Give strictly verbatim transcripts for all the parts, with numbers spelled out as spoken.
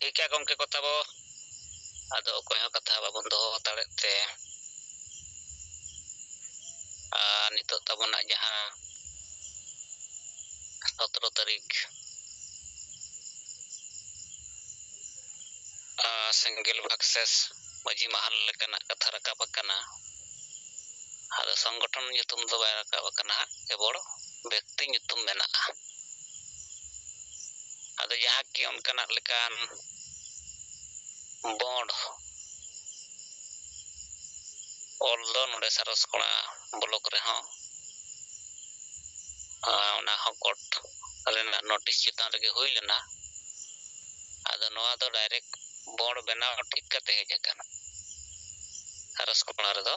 ᱴᱷᱤᱠ ᱜᱮᱭᱟ ᱜᱚᱢᱠᱮ ᱠᱚ ᱛᱟᱵᱚ, ᱟᱫᱚ ᱚᱠᱚᱭ ᱦᱚᱸ ᱠᱟᱛᱷᱟ ᱵᱟᱵᱚᱱ ᱫᱚᱦᱚ ᱦᱟᱛᱟᱲᱮᱫ ᱛᱮ, ᱟᱨ ᱱᱤᱛᱚᱜ ᱛᱟᱵᱚᱱᱟᱜ ᱡᱟᱦᱟᱸ ᱥᱚᱛᱨᱚ ᱛᱟᱹᱨᱤᱠᱷ, ᱟᱨ ᱥᱮᱸᱜᱮᱞ ᱵᱷᱟᱜᱽᱥᱮᱥ ᱢᱟᱹᱡᱷᱤ ᱢᱟᱦᱟᱞ ᱞᱮᱠᱟᱱᱟᱜ ᱠᱟᱛᱷᱟ ᱨᱟᱠᱟᱵ ᱟᱠᱟᱱᱟ᱾ ᱟᱫᱚ ᱥᱚᱝᱜᱚᱴᱷᱚᱱ ᱧᱩᱛᱩᱢ ᱫᱚ ᱵᱟᱭ ᱨᱟᱠᱟᱵ ᱟᱠᱟᱱᱟ, ᱠᱮᱵᱚᱞ ᱵᱮᱠᱛᱤ ᱧᱩᱛᱩᱢ ᱢᱮᱱᱟᱜᱼᱟ᱾ ᱟᱫᱚ ᱡᱟᱦᱟᱸ ᱠᱤ ᱚᱱᱠᱟᱱᱟᱜ ᱞᱮᱠᱟᱱ ᱵᱚᱱᱰ ᱚᱞ ᱫᱚ ᱱᱚᱰᱮ ᱥᱟᱨᱚᱥᱠᱚᱬᱟ ᱵᱞᱚᱠ ᱨᱮᱦᱚᱸ, ᱟᱨ ᱚᱱᱟ ᱦᱚᱸ ᱠᱳᱨᱴ ᱨᱮᱱᱟᱜ ᱱᱳᱴᱤᱥ ᱪᱮᱛᱟᱱ ᱨᱮᱜᱮ ᱦᱩᱭ ᱞᱮᱱᱟ᱾ ᱟᱫᱚ ᱱᱚᱣᱟ ᱫᱚ ᱰᱟᱭᱨᱮᱠᱴ ᱵᱚᱱᱰ ᱵᱮᱱᱟᱣ ᱴᱷᱤᱠ ᱠᱟᱛᱮ ᱦᱮᱡ ᱟᱠᱟᱱᱟ᱾ ᱥᱟᱨᱚᱥᱠᱚᱬᱟ ᱨᱮᱫᱚ,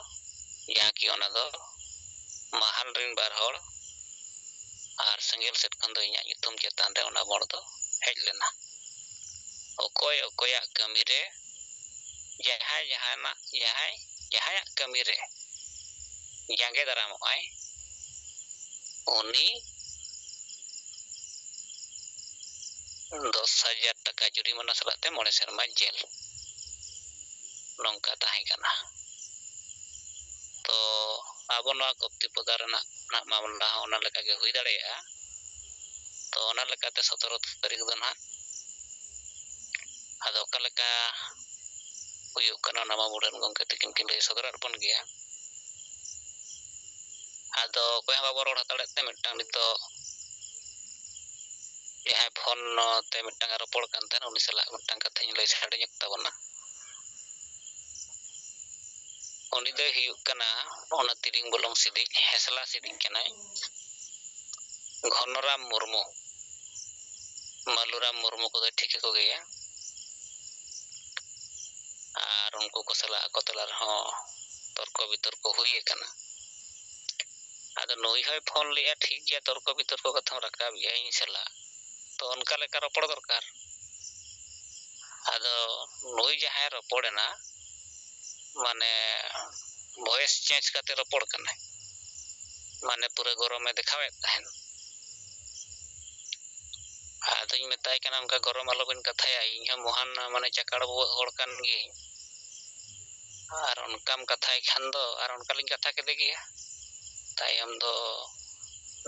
ᱡᱟᱦᱟᱸ ᱠᱤ ᱚᱱᱟ ᱫᱚ ᱢᱟᱦᱟᱞ ᱨᱮᱱ ᱵᱟᱨ ᱦᱚᱲ ᱟᱨ ᱥᱮᱸᱜᱮᱞ ᱥᱮᱫ ᱠᱷᱚᱱ ᱫᱚ ᱤᱧᱟᱹᱜ ᱧᱩᱛᱩᱢ ᱪᱮᱛᱟᱱ ᱨᱮ ᱚᱱᱟ ᱵᱚᱱᱰ ᱫᱚ ᱦᱮᱡ ᱞᱮᱱᱟ᱾ ᱚᱠᱚᱭ ᱚᱠᱚᱭᱟᱜ ᱠᱟᱹᱢᱤ ᱨᱮ, ᱡᱟᱦᱟᱸᱭ ᱡᱟᱦᱟᱱᱟᱜ, ᱡᱟᱦᱟᱸᱭ ᱡᱟᱦᱟᱸᱭᱟᱜ ᱠᱟᱹᱢᱤ ᱨᱮ ᱡᱟᱸᱜᱮ ᱫᱟᱨᱟᱢᱚᱜ ᱟᱭ, ᱩᱱᱤ ᱫᱚᱥ ᱦᱟᱡᱟᱨ ᱴᱟᱠᱟ ᱡᱩᱨᱤᱢᱟᱱᱟ ᱥᱟᱞᱟᱜ ᱛᱮ ᱢᱚᱬᱮ ᱥᱮᱨᱢᱟ ᱡᱮᱞ, ᱱᱚᱝᱠᱟ ᱛᱟᱦᱮᱸ ᱠᱟᱱᱟ᱾ ᱛᱚ ᱟᱵᱚ ᱱᱚᱣᱟ ᱠᱚᱯᱛᱤ ᱯᱚᱫᱟ ᱨᱮᱱᱟᱜ ᱱᱟᱜ ᱢᱟᱢᱞᱟ ᱦᱚᱸ ᱚᱱᱟ ᱞᱮᱠᱟᱜᱮ ᱦᱩᱭ ᱫᱟᱲᱮᱭᱟᱜᱼᱟ᱾ ᱛᱚ ᱚᱱᱟ ᱞᱮᱠᱟᱛᱮ ᱥᱚᱛᱨᱚ ᱛᱟᱹᱨᱤᱠᱷ ᱫᱚ ᱱᱟᱦᱟᱜ ᱟᱫᱚ ᱚᱠᱟ ᱞᱮᱠᱟ ᱦᱩᱭᱩᱜ ᱠᱟᱱᱟ, ᱚᱱᱟ ᱢᱟ ᱢᱩᱨᱟᱹᱱ ᱜᱚᱢᱠᱮ ᱛᱟᱹᱠᱤᱱ ᱠᱤᱱ ᱞᱟᱹᱭ ᱥᱚᱫᱚᱨᱟᱫ ᱵᱚᱱ ᱜᱮᱭᱟ᱾ ᱟᱫᱚ ᱚᱠᱚᱭ ᱦᱚᱸ ᱵᱟᱵᱚ ᱨᱚᱲ ᱦᱟᱛᱟᱲᱮᱫ ᱛᱮ, ᱢᱤᱫᱴᱟᱝ ᱱᱤᱛᱚᱜ ᱡᱟᱦᱟᱸᱭ ᱯᱷᱳᱱ ᱛᱮ ᱢᱤᱫᱴᱟᱝ ᱮ ᱨᱚᱯᱚᱲ ᱠᱟᱱ ᱛᱟᱦᱮᱸᱱ, ᱩᱱᱤ ᱥᱟᱞᱟᱜ ᱢᱤᱫᱴᱟᱝ ᱠᱟᱛᱷᱟᱧ ᱞᱟᱹᱭ ᱥᱟᱰᱮ ᱧᱚᱜ ᱛᱟᱵᱚᱱᱟ᱾ ᱩᱱᱤ ᱫᱚᱭ ᱦᱩᱭᱩᱜ ᱠᱟᱱᱟ ᱚᱱᱟ ᱛᱤᱨᱤᱝ ᱵᱚᱞᱚᱝ ᱥᱤᱫᱤᱡ, ᱦᱮᱸᱥᱞᱟ ᱥᱤᱫᱤᱡ ᱠᱟᱱᱟᱭ, ᱜᱷᱚᱱᱚᱨᱟᱢ ᱢᱩᱨᱢᱩ᱾ ᱢᱟᱞᱩᱨᱟᱢ ᱢᱩᱨᱢᱩ ᱠᱚᱫᱚᱭ ᱴᱷᱤᱠ ᱟᱠᱚ ᱜᱮᱭᱟ᱾ ᱟᱨ ᱩᱱᱠᱩ ᱠᱚ ᱥᱟᱞᱟᱜ ᱟᱠᱚ ᱛᱟᱞᱟ ᱨᱮᱦᱚᱸ ᱛᱚᱨᱠᱚ ᱵᱤᱛᱚᱨᱠᱚ ᱦᱩᱭ ᱟᱠᱟᱱᱟ᱾ ᱟᱫᱚ ᱱᱩᱭ ᱦᱚᱸᱭ ᱯᱷᱳᱱ ᱞᱮᱫᱼᱟ, ᱴᱷᱤᱠ ᱜᱮᱭᱟ, ᱛᱚᱨᱠᱚ ᱵᱤᱛᱚᱨᱠᱚ ᱠᱟᱛᱷᱟᱢ ᱨᱟᱠᱟᱵᱮᱜᱼᱟ ᱤᱧ ᱥᱟᱞᱟᱜ, ᱛᱚ ᱚᱱᱠᱟ ᱞᱮᱠᱟ ᱨᱚᱯᱚᱲ ᱫᱚᱨᱠᱟᱨ᱾ ᱟᱫᱚ ᱱᱩᱭ ᱡᱟᱦᱟᱸᱭ ᱨᱚᱯᱚᱲᱮᱱᱟ, ᱢᱟᱱᱮ ᱵᱷᱚᱭᱮᱥ ᱪᱮᱧᱡᱽ ᱠᱟᱛᱮ ᱨᱚᱯᱚᱲ ᱠᱟᱱᱟᱭ, ᱢᱟᱱᱮ ᱯᱩᱨᱟᱹ ᱜᱚᱨᱚᱢᱮ ᱫᱮᱠᱷᱟᱣᱮᱫ ᱛᱟᱦᱮᱱ᱾ ᱟᱫᱚᱧ ᱢᱮᱛᱟᱭ ᱠᱟᱱᱟ, "ᱚᱱᱠᱟ ᱜᱚᱨᱚᱢ ᱟᱞᱚᱵᱤᱱ ᱠᱟᱛᱷᱟᱭᱟ, ᱤᱧ ᱦᱚᱸ ᱢᱚᱦᱟᱱ ᱢᱟᱱᱮ ᱪᱟᱠᱟᱲ ᱵᱚᱦᱚᱜ ᱦᱚᱲ ᱠᱟᱱ ᱜᱤᱭᱟᱹᱧ, ᱟᱨ ᱚᱱᱠᱟᱢ ᱠᱟᱛᱷᱟᱭ ᱠᱷᱟᱱ ᱫᱚ", ᱟᱨ ᱚᱱᱠᱟ ᱞᱤᱧ ᱠᱟᱛᱷᱟ ᱠᱮᱫᱮ ᱜᱮᱭᱟ᱾ ᱛᱟᱭᱚᱢ ᱫᱚ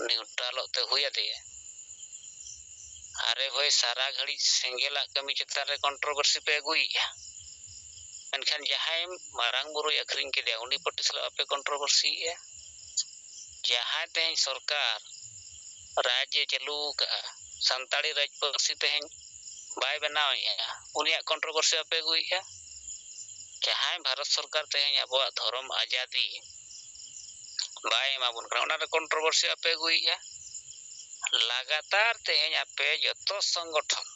ᱱᱤᱭᱩᱴᱨᱟᱞᱚᱜ ᱛᱮ ᱦᱩᱭ ᱟᱫᱮᱭᱟ᱾ ᱟᱨᱮ ᱵᱷᱟᱹᱭ, ᱥᱟᱨᱟ ᱜᱷᱟᱹᱲᱤᱡ ᱥᱮᱸᱜᱮᱞᱟᱜ ᱠᱟᱹᱢᱤ ᱪᱮᱛᱟᱱ ᱨᱮ ᱠᱚᱱᱴᱨᱳᱵᱷᱟᱨᱥᱤ ᱯᱮ ᱟᱹᱜᱩᱭᱮᱫᱼᱟ, ᱢᱮᱱᱠᱷᱟᱱ ᱡᱟᱦᱟᱸᱭ ᱢᱟᱨᱟᱝ ᱵᱩᱨᱩᱭ ᱟᱹᱠᱷᱨᱤᱧ ᱠᱮᱫᱮᱭᱟ, ᱩᱱᱤ ᱯᱟᱹᱴᱤ ᱥᱟᱞᱟᱜ ᱵᱟᱯᱮ ᱠᱚᱱᱴᱨᱳᱵᱷᱟᱨᱥᱤᱭᱮᱫᱼᱟ᱾ ᱡᱟᱦᱟᱸᱭ ᱛᱮᱦᱮᱧ ᱥᱚᱨᱠᱟᱨ ᱨᱟᱡᱽ ᱮ ᱪᱟᱹᱞᱩ ᱟᱠᱟᱫᱼᱟ, ᱥᱟᱱᱛᱟᱲᱤ ᱨᱟᱡᱽ ᱯᱟᱹᱨᱥᱤ ᱛᱮᱦᱮᱧ ᱵᱟᱭ ᱵᱮᱱᱟᱣᱮᱫᱼᱟ, ᱩᱱᱤᱭᱟᱜ ᱠᱚᱱᱴᱨᱳᱵᱷᱟᱨᱥᱤ ᱵᱟᱯᱮ ᱟᱹᱜᱩᱭᱮᱫᱼᱟ᱾ ᱡᱟᱦᱟᱸᱭ ᱵᱷᱟᱨᱚᱛ ᱥᱚᱨᱠᱟᱨ ᱛᱮᱦᱮᱧ ᱟᱵᱚᱣᱟᱜ ᱫᱷᱚᱨᱚᱢ ᱟᱡᱟᱫᱤ ᱵᱟᱭ ᱮᱢᱟ ᱵᱚᱱ ᱠᱟᱱᱟ, ᱚᱱᱟ ᱨᱮ ᱠᱚᱱᱴᱨᱳᱵᱷᱟᱨᱥᱤ ᱟᱯᱮ ᱟᱹᱜᱩᱭᱮᱫᱼᱟ᱾ ᱞᱟᱜᱟᱛᱟᱨ ᱛᱮᱦᱮᱧ ᱟᱯᱮ ᱡᱚᱛᱚ ᱥᱚᱝᱜᱚᱴᱷᱚᱱ,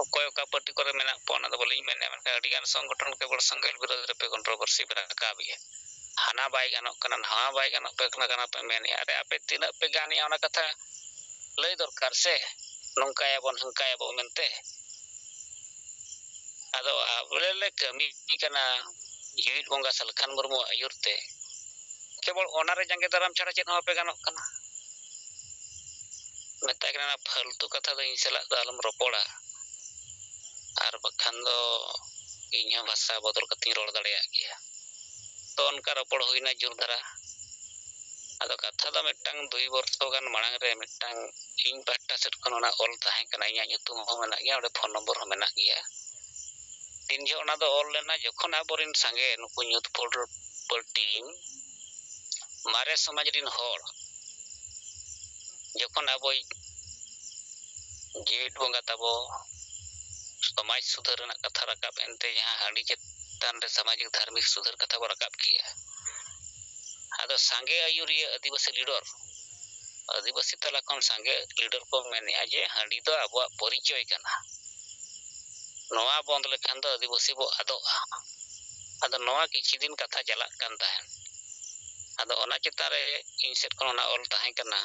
ᱚᱠᱚᱭ ᱚᱠᱟ ᱯᱟᱨᱴᱤ ᱠᱚᱨᱮ ᱢᱮᱱᱟᱜ ᱠᱚᱣᱟ, ᱚᱱᱟ ᱫᱚ ᱵᱟᱹᱞᱤᱧ ᱢᱮᱱᱮᱫᱼᱟ, ᱢᱮᱱᱠᱷᱟᱱ ᱟᱹᱰᱤᱜᱟᱱ ᱥᱚᱝᱜᱚᱴᱷᱚᱱ ᱠᱮᱵᱚᱞ ᱥᱮᱸᱜᱮᱞ ᱵᱤᱨᱳᱫᱷ ᱨᱮᱯᱮ ᱠᱚᱱᱴᱨᱳᱵᱷᱟᱨᱥᱤ ᱯᱮ ᱨᱟᱠᱟᱵᱮᱜᱼᱟ᱾ ᱦᱟᱱᱟ ᱵᱟᱭ ᱜᱟᱱᱚᱜ ᱠᱟᱱᱟ, ᱱᱟᱣᱟ ᱵᱟᱭ ᱜᱟᱱᱚᱜ ᱠᱟᱱᱟ, ᱠᱟᱱᱟ ᱯᱮ ᱢᱮᱱᱮᱫᱼᱟ᱾ ᱟᱨᱮ, ᱟᱯᱮ ᱛᱤᱱᱟᱹᱜ ᱯᱮ ᱜᱟᱱᱮᱫᱼᱟ, ᱚᱱᱟ ᱠᱟᱛᱷᱟ ᱞᱟᱹᱭ ᱫᱚᱨᱠᱟᱨ ᱥᱮ, ᱱᱚᱝᱠᱟᱭᱟᱵᱚᱱ, ᱦᱟᱱᱠᱟᱭᱟᱵᱚᱱ ᱢᱮᱱᱛᱮ᱾ ᱟᱫᱚ ᱟᱵᱚ ᱞᱮ ᱠᱟᱹᱢᱤ ᱠᱟᱱᱟ ᱡᱤᱣᱤᱫ ᱵᱚᱸᱜᱟ ᱥᱟᱞᱠᱷᱟᱱ ᱢᱩᱨᱢᱩᱣᱟᱜ ᱟᱹᱭᱩᱨ ᱛᱮ, ᱠᱮᱵᱚᱞ ᱚᱱᱟ ᱨᱮ ᱡᱟᱸᱜᱮ ᱫᱟᱨᱟᱢ ᱪᱷᱟᱲᱟ ᱪᱮᱫ ᱦᱚᱸ ᱵᱟᱯᱮ ᱜᱟᱱᱚᱜ ᱠᱟᱱᱟ᱾ ᱢᱮᱛᱟᱭ ᱠᱟᱱᱟ, "ᱚᱱᱟ ᱯᱷᱟᱞᱛᱩ ᱠᱟᱛᱷᱟ ᱫᱚ ᱤᱧ ᱥᱟᱞᱟᱜ ᱫᱚ ᱟᱞᱚᱢ ᱨᱚᱯᱚᱲᱟ, ᱟᱨ ᱵᱟᱠᱷᱟᱱ ᱫᱚ ᱤᱧ ᱦᱚᱸ ᱵᱷᱟᱥᱟ ᱵᱚᱫᱚᱞ ᱠᱟᱛᱮᱧ ᱨᱚᱲ ᱫᱟᱲᱮᱭᱟᱜ ᱜᱮᱭᱟ᱾" ᱛᱚ ᱚᱱᱠᱟ ᱨᱚᱯᱚᱲ ᱦᱩᱭᱱᱟ ᱡᱳᱨ ᱫᱷᱟᱨᱟ᱾ ᱟᱫᱚ ᱠᱟᱛᱷᱟ ᱫᱚ ᱢᱤᱫᱴᱟᱝ ᱫᱩᱭ ᱵᱚᱨᱥᱚ ᱜᱟᱱ ᱢᱟᱲᱟᱝ ᱨᱮ ᱢᱤᱫᱴᱟᱝ ᱤᱧ ᱯᱟᱦᱴᱟ ᱥᱮᱫ ᱠᱷᱚᱱ ᱚᱱᱟ ᱚᱞ ᱛᱟᱦᱮᱸ ᱠᱟᱱᱟ, ᱤᱧᱟᱹᱜ ᱧᱩᱛᱩᱢ ᱦᱚᱸ ᱢᱮᱱᱟᱜ ᱜᱮᱭᱟ, ᱚᱸᱰᱮ ᱯᱷᱳᱱ ᱱᱚᱢᱵᱚᱨ ᱦᱚᱸ ᱢᱮᱱᱟᱜ ᱜᱮᱭᱟ᱾ ᱛᱤᱱ ᱡᱚᱦᱚᱜ ᱚᱱᱟ ᱫᱚ ᱚᱞ ᱞᱮᱱᱟ, ᱡᱚᱠᱷᱚᱱ ᱟᱵᱚᱨᱮᱱ ᱥᱟᱸᱜᱮ ᱱᱩᱠᱩ ᱧᱩᱛ ᱯᱷᱩᱴᱵᱚᱞ ᱴᱤᱢ ᱢᱟᱨᱮ ᱥᱚᱢᱟᱡᱽ ᱨᱮᱱ ᱦᱚᱲ, ᱡᱚᱠᱷᱚᱱ ᱟᱵᱚᱭᱤᱡ ᱡᱤᱣᱤᱫ ᱵᱚᱸᱜᱟ ᱛᱟᱵᱚ ᱥᱚᱢᱟᱡᱽ ᱥᱩᱫᱷᱟᱹᱨ ᱨᱮᱱᱟᱜ ᱠᱟᱛᱷᱟ ᱨᱟᱠᱟᱵ ᱮᱱᱛᱮ, ᱡᱟᱦᱟᱸ ᱦᱟᱺᱰᱤ ᱪᱮᱛᱟᱱ ᱨᱮ ᱥᱟᱢᱟᱡᱤᱠ ᱫᱷᱟᱨᱢᱤᱠ ᱥᱩᱫᱷᱟᱹᱨ ᱠᱟᱛᱷᱟ ᱵᱚ ᱨᱟᱠᱟᱵ ᱠᱮᱜᱼᱟ, ᱟᱫᱚ ᱥᱟᱸᱜᱮ ᱟᱹᱭᱩᱨᱤᱭᱟᱹ ᱟᱹᱫᱤᱵᱟᱹᱥᱤ ᱞᱤᱰᱚᱨ, ᱟᱹᱫᱤᱵᱟᱹᱥᱤ ᱛᱟᱞᱟ ᱠᱷᱚᱱ ᱥᱟᱸᱜᱮ ᱞᱤᱰᱚᱨ ᱠᱚ ᱢᱮᱱᱮᱜᱼᱟ ᱡᱮ ᱦᱟᱺᱰᱤ ᱫᱚ ᱟᱵᱚᱣᱟᱜ ᱯᱚᱨᱤᱪᱚᱭ ᱠᱟᱱᱟ, ᱱᱚᱣᱟ ᱵᱚᱱᱫ ᱞᱮᱠᱷᱟᱱ ᱫᱚ ᱟᱹᱫᱤᱵᱟᱹᱥᱤ ᱵᱚ ᱟᱫᱚᱜᱼᱟ᱾ ᱟᱫᱚ ᱱᱚᱣᱟ ᱠᱤᱪᱷᱩ ᱫᱤᱱ ᱠᱟᱛᱷᱟ ᱪᱟᱞᱟᱜ ᱠᱟᱱ ᱛᱟᱦᱮᱸᱫ, ᱟᱫᱚ ᱚᱱᱟ ᱪᱮᱛᱟᱱ ᱨᱮ ᱤᱧ ᱥᱮᱫ ᱠᱷᱚᱱ ᱚᱱᱟ ᱚᱞ ᱛᱟᱦᱮᱸ ᱠᱟᱱᱟ,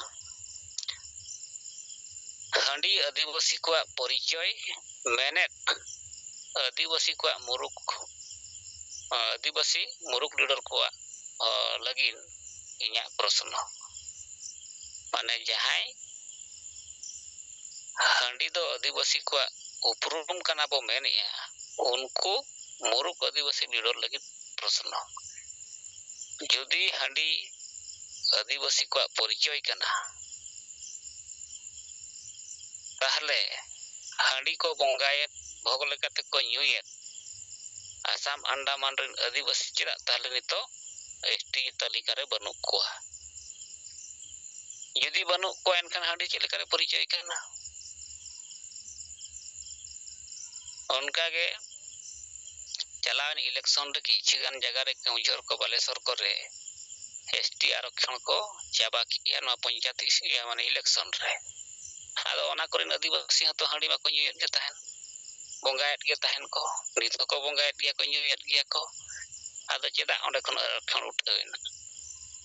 ᱦᱟᱺᱰᱤ ᱟᱹᱫᱤᱵᱟᱹᱥᱤ ᱠᱚᱣᱟᱜ ᱯᱚᱨᱤᱪᱚᱭ, ᱢᱮᱱᱮᱫ ᱟᱹᱫᱤᱵᱟᱹᱥᱤ ᱠᱚᱣᱟᱜ ᱢᱩᱨᱩᱠ, ᱟᱹᱫᱤᱵᱟᱹᱥᱤ ᱢᱩᱨᱩᱠ ᱞᱤᱰᱚᱨ ᱠᱚᱣᱟᱜ, ᱚ, ᱞᱟᱹᱜᱤᱫ ᱤᱧᱟᱹᱜ ᱯᱨᱚᱥᱱᱚ, ᱢᱟᱱᱮ ᱡᱟᱦᱟᱸᱭ ᱦᱟᱺᱰᱤ ᱫᱚ ᱟᱹᱫᱤᱵᱟᱹᱥᱤ ᱠᱚᱣᱟᱜ ᱩᱯᱨᱩᱢ ᱠᱟᱱᱟ ᱵᱚ ᱢᱮᱱᱮᱜᱼᱟ, ᱩᱱᱠᱩ ᱢᱩᱨᱩᱠ ᱟᱹᱫᱤᱵᱟᱹᱥᱤ ᱵᱤᱰᱟᱹᱣ ᱞᱟᱹᱜᱤᱫ ᱯᱨᱚᱥᱱᱚ᱾ ᱡᱩᱫᱤ ᱦᱟᱺᱰᱤ ᱟᱹᱫᱤᱵᱟᱹᱥᱤ ᱠᱚᱣᱟᱜ ᱯᱚᱨᱤᱪᱚᱭ ᱠᱟᱱᱟ, ᱛᱟᱦᱞᱮ ᱦᱟᱺᱰᱤ ᱠᱚ ᱵᱚᱸᱜᱟᱭᱮᱫ, ᱵᱷᱳᱜᱽ ᱞᱮᱠᱟᱛᱮ ᱠᱚ ᱧᱩᱭᱮᱫ ᱟᱥᱟᱢ ᱟᱱᱰᱟᱢᱟᱱ ᱨᱮᱱ ᱟᱹᱫᱤᱵᱟᱹᱥᱤ ᱪᱮᱫᱟᱜ ᱛᱟᱦᱞᱮ ᱱᱤᱛᱚᱜ ᱮᱥ ᱴᱤ ᱛᱟᱹᱞᱤᱠᱟ ᱨᱮ ᱵᱟᱹᱱᱩᱜ ᱠᱚᱣᱟ? ᱡᱩᱫᱤ ᱵᱟᱹᱱᱩᱜ ᱠᱚᱣᱟ, ᱮᱱᱠᱷᱟᱱ ᱦᱟᱺᱰᱤ ᱪᱮᱫ ᱞᱮᱠᱟᱨᱮ ᱯᱚᱨᱤᱪᱚᱭ ᱠᱟᱱᱟ? ᱚᱱᱠᱟᱜᱮ ᱪᱟᱞᱟᱣᱮᱱ election ᱨᱮ ᱠᱤᱪᱷᱩ ᱜᱟᱱ ᱡᱟᱭᱜᱟ ᱨᱮ ᱠᱮᱣᱡᱷᱚᱨ ᱠᱚ, ᱵᱟᱞᱮᱥᱚᱨ ᱠᱚᱨᱮ ᱮᱥ ᱴᱤ ᱟᱨᱚᱠᱠᱷᱚᱱ ᱠᱚ ᱪᱟᱵᱟ ᱠᱮᱜᱼᱟ ᱱᱚᱣᱟ ᱯᱚᱧᱪᱟᱭᱮᱛ ᱤᱥ-, ᱤᱭᱟᱹ, ᱢᱟᱱᱮ election ᱨᱮ᱾ ᱟᱫᱚ ᱚᱱᱟ ᱠᱚᱨᱮᱱ ᱟᱹᱫᱤᱵᱟᱹᱥᱤ ᱦᱚᱸᱛᱚ ᱦᱟᱺᱰᱤ ᱵᱟᱠᱚ ᱧᱩᱭᱮᱫ ᱜᱮ ᱛᱟᱦᱮᱱ, ᱵᱚᱸᱜᱟᱭᱮᱫ ᱜᱮ ᱛᱟᱦᱮᱱ ᱠᱚ, ᱱᱤᱛ ᱦᱚᱸᱠᱚ ᱵᱚᱸᱜᱟᱭᱮᱫ ᱜᱮᱭᱟ ᱠᱚ, ᱧᱩᱭᱮᱫ ᱜᱮᱭᱟ ᱠᱚ᱾ ᱟᱫᱚ ᱪᱮᱫᱟᱜ ᱚᱸᱰᱮ ᱠᱷᱚᱱ ᱟᱨᱚᱠᱠᱷᱚᱱ ᱩᱴᱷᱟᱹᱣ ᱮᱱᱟ?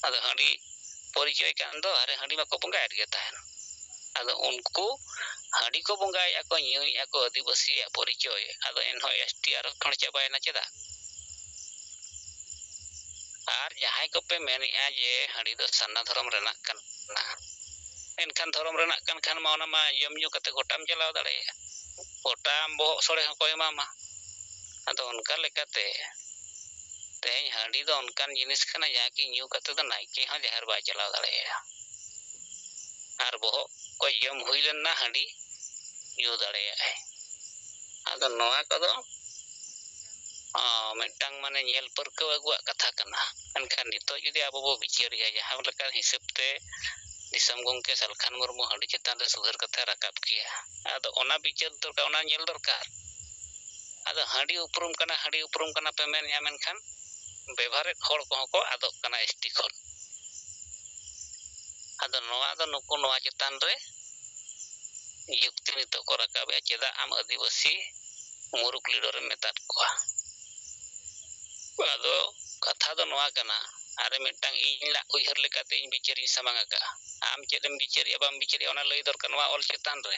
ᱟᱫᱚ ᱦᱟᱺᱰᱤ ᱯᱚᱨᱤᱪᱚᱭ ᱠᱟᱱ ᱫᱚ, ᱟᱨᱮ ᱦᱟᱺᱰᱤ ᱢᱟᱠᱚ ᱵᱚᱸᱜᱟᱭᱮᱫ ᱜᱮ ᱛᱟᱦᱮᱱ᱾ ᱟᱫᱚ ᱩᱱᱠᱩ ᱦᱟᱺᱰᱤ ᱠᱚ ᱵᱚᱸᱜᱟᱭᱮᱫᱼᱟ ᱠᱚ, ᱧᱩᱭᱮᱫᱼᱟ ᱠᱚ, ᱟᱹᱫᱤᱵᱟᱹᱥᱤᱭᱟᱜ ᱯᱚᱨᱤᱪᱚᱭ, ᱟᱫᱚ ᱮᱱᱦᱚᱸ ᱮᱥ ᱴᱤ ᱟᱨᱚᱠᱠᱷᱚᱱ ᱪᱟᱵᱟᱭᱮᱱᱟ ᱪᱮᱫᱟᱜ? ᱟᱨ ᱡᱟᱦᱟᱸᱭ ᱠᱚᱯᱮ ᱢᱮᱱᱮᱫᱼᱟ ᱡᱮ ᱦᱟᱺᱰᱤ ᱫᱚ ᱥᱟᱨᱱᱟ ᱫᱷᱚᱨᱚᱢ ᱨᱮᱱᱟᱜ ᱠᱟᱱᱟ, ᱮᱱᱠᱷᱟᱱ ᱫᱷᱚᱨᱚᱢ ᱨᱮᱱᱟᱜ ᱠᱟᱱ ᱠᱷᱟᱱ ᱢᱟ ᱚᱱᱟ ᱢᱟ ᱡᱚᱢ ᱧᱩ ᱠᱟᱛᱮ ᱜᱚᱴᱟᱢ ᱪᱟᱞᱟᱣ ᱫᱟᱲᱮᱭᱟᱜᱼᱟ, ᱜᱚᱴᱟᱢ ᱵᱚᱦᱚᱜ ᱥᱚᱲᱮ ᱦᱚᱸᱠᱚ ᱮᱢᱟᱢᱟ᱾ ᱟᱫᱚ ᱚᱱᱠᱟ ᱞᱮᱠᱟᱛᱮ ᱛᱮᱦᱮᱧ ᱦᱟᱺᱰᱤ ᱫᱚ ᱚᱱᱠᱟᱱ ᱡᱤᱱᱤᱥ ᱠᱟᱱᱟ, ᱡᱟᱦᱟᱸ ᱠᱤ ᱧᱩ ᱠᱟᱛᱮ ᱫᱚ ᱱᱟᱭᱠᱮ ᱦᱚᱸ ᱡᱟᱦᱮᱨ ᱵᱟᱭ ᱪᱟᱞᱟᱣ ᱫᱟᱲᱮᱭᱟᱜᱼᱟ᱾ ᱟᱨ ᱵᱚᱦᱚᱜ ᱠᱚ ᱡᱚᱢ ᱦᱩᱭ ᱞᱮᱱᱟ ᱦᱟᱺᱰᱤ ᱧᱩ ᱫᱟᱲᱮᱭᱟᱜᱼᱟᱭ᱾ ᱟᱫᱚ ᱱᱚᱣᱟ ᱠᱚᱫᱚ, ᱚ, ᱢᱤᱫᱴᱟᱝ ᱢᱟᱱᱮ ᱧᱮᱞ ᱯᱟᱹᱨᱠᱟᱹᱣ ᱟᱹᱜᱩᱣᱟᱜ ᱠᱟᱛᱷᱟ ᱠᱟᱱᱟ᱾ ᱢᱮᱱᱠᱷᱟᱱ ᱱᱤᱛᱚᱜ ᱡᱩᱫᱤ ᱟᱵᱚ ᱵᱚ ᱵᱤᱪᱟᱹᱨᱮᱭᱟ, ᱡᱟᱦᱟᱸ ᱞᱮᱠᱟ ᱦᱤᱥᱟᱹᱵ ᱛᱮ ᱫᱤᱥᱚᱢ ᱜᱚᱢᱠᱮ ᱥᱟᱞᱠᱷᱟᱱ ᱢᱩᱨᱢᱩ ᱦᱟᱺᱰᱤ ᱪᱮᱛᱟᱱ ᱨᱮ ᱥᱩᱫᱷᱟᱹᱨ ᱠᱟᱛᱷᱟ ᱨᱟᱠᱟᱵ ᱠᱮᱭᱟ, ᱟᱫᱚ ᱚᱱᱟ ᱵᱤᱪᱟᱹᱨ ᱫᱚᱨᱠᱟᱨ, ᱚᱱᱟ ᱧᱮᱞ ᱫᱚᱨᱠᱟᱨ᱾ ᱟᱫᱚ ᱦᱟᱺᱰᱤ ᱩᱯᱨᱩᱢ ᱠᱟᱱᱟ, ᱦᱟᱺᱰᱤ ᱩᱯᱨᱩᱢ ᱠᱟᱱᱟ ᱯᱮ ᱢᱮᱱᱮᱫᱼᱟ, ᱢᱮᱱᱠᱷᱟᱱ ᱵᱮᱵᱷᱟᱨᱮᱫ ᱦᱚᱲ ᱠᱚᱦᱚᱸ ᱠᱚ ᱟᱫᱚᱜ ᱠᱟᱱᱟ ᱮᱥ ᱴᱤ ᱠᱷᱚᱱ᱾ ᱟᱫᱚ ᱱᱚᱣᱟ ᱫᱚ ᱱᱩᱠᱩ ᱱᱚᱣᱟ ᱪᱮᱛᱟᱱ ᱨᱮ ᱡᱩᱠᱛᱤ ᱱᱤᱛᱚᱜ ᱠᱚ ᱨᱟᱠᱟᱵᱮᱜᱼᱟ, ᱪᱮᱫᱟᱜ ᱟᱢ ᱟᱹᱫᱤᱵᱟᱹᱥᱤ ᱢᱩᱨᱩᱠ ᱞᱤᱰᱟᱨ ᱮᱢ ᱢᱮᱛᱟᱫ ᱠᱚᱣᱟ? ᱟᱫᱚ ᱠᱟᱛᱷᱟ ᱫᱚ ᱱᱚᱣᱟ ᱠᱟᱱᱟ, ᱟᱨ ᱢᱤᱫᱴᱟᱝ ᱤᱧ ᱞᱟᱜ ᱩᱭᱦᱟᱹᱨ ᱞᱮᱠᱟᱛᱮ ᱤᱧ ᱵᱤᱪᱟᱹᱨᱤᱧ ᱥᱟᱢᱟᱝ ᱟᱠᱟᱫᱼᱟ᱾ ᱟᱢ ᱪᱮᱫ ᱮᱢ ᱵᱤᱪᱟᱹᱨᱮᱜᱼᱟ ᱵᱟᱢ ᱵᱤᱪᱟᱹᱨᱮᱜᱼᱟ, ᱚᱱᱟ ᱞᱟᱹᱭ ᱫᱚᱨᱠᱟᱨ ᱱᱚᱣᱟ ᱚᱞ ᱪᱮᱛᱟᱱ ᱨᱮ᱾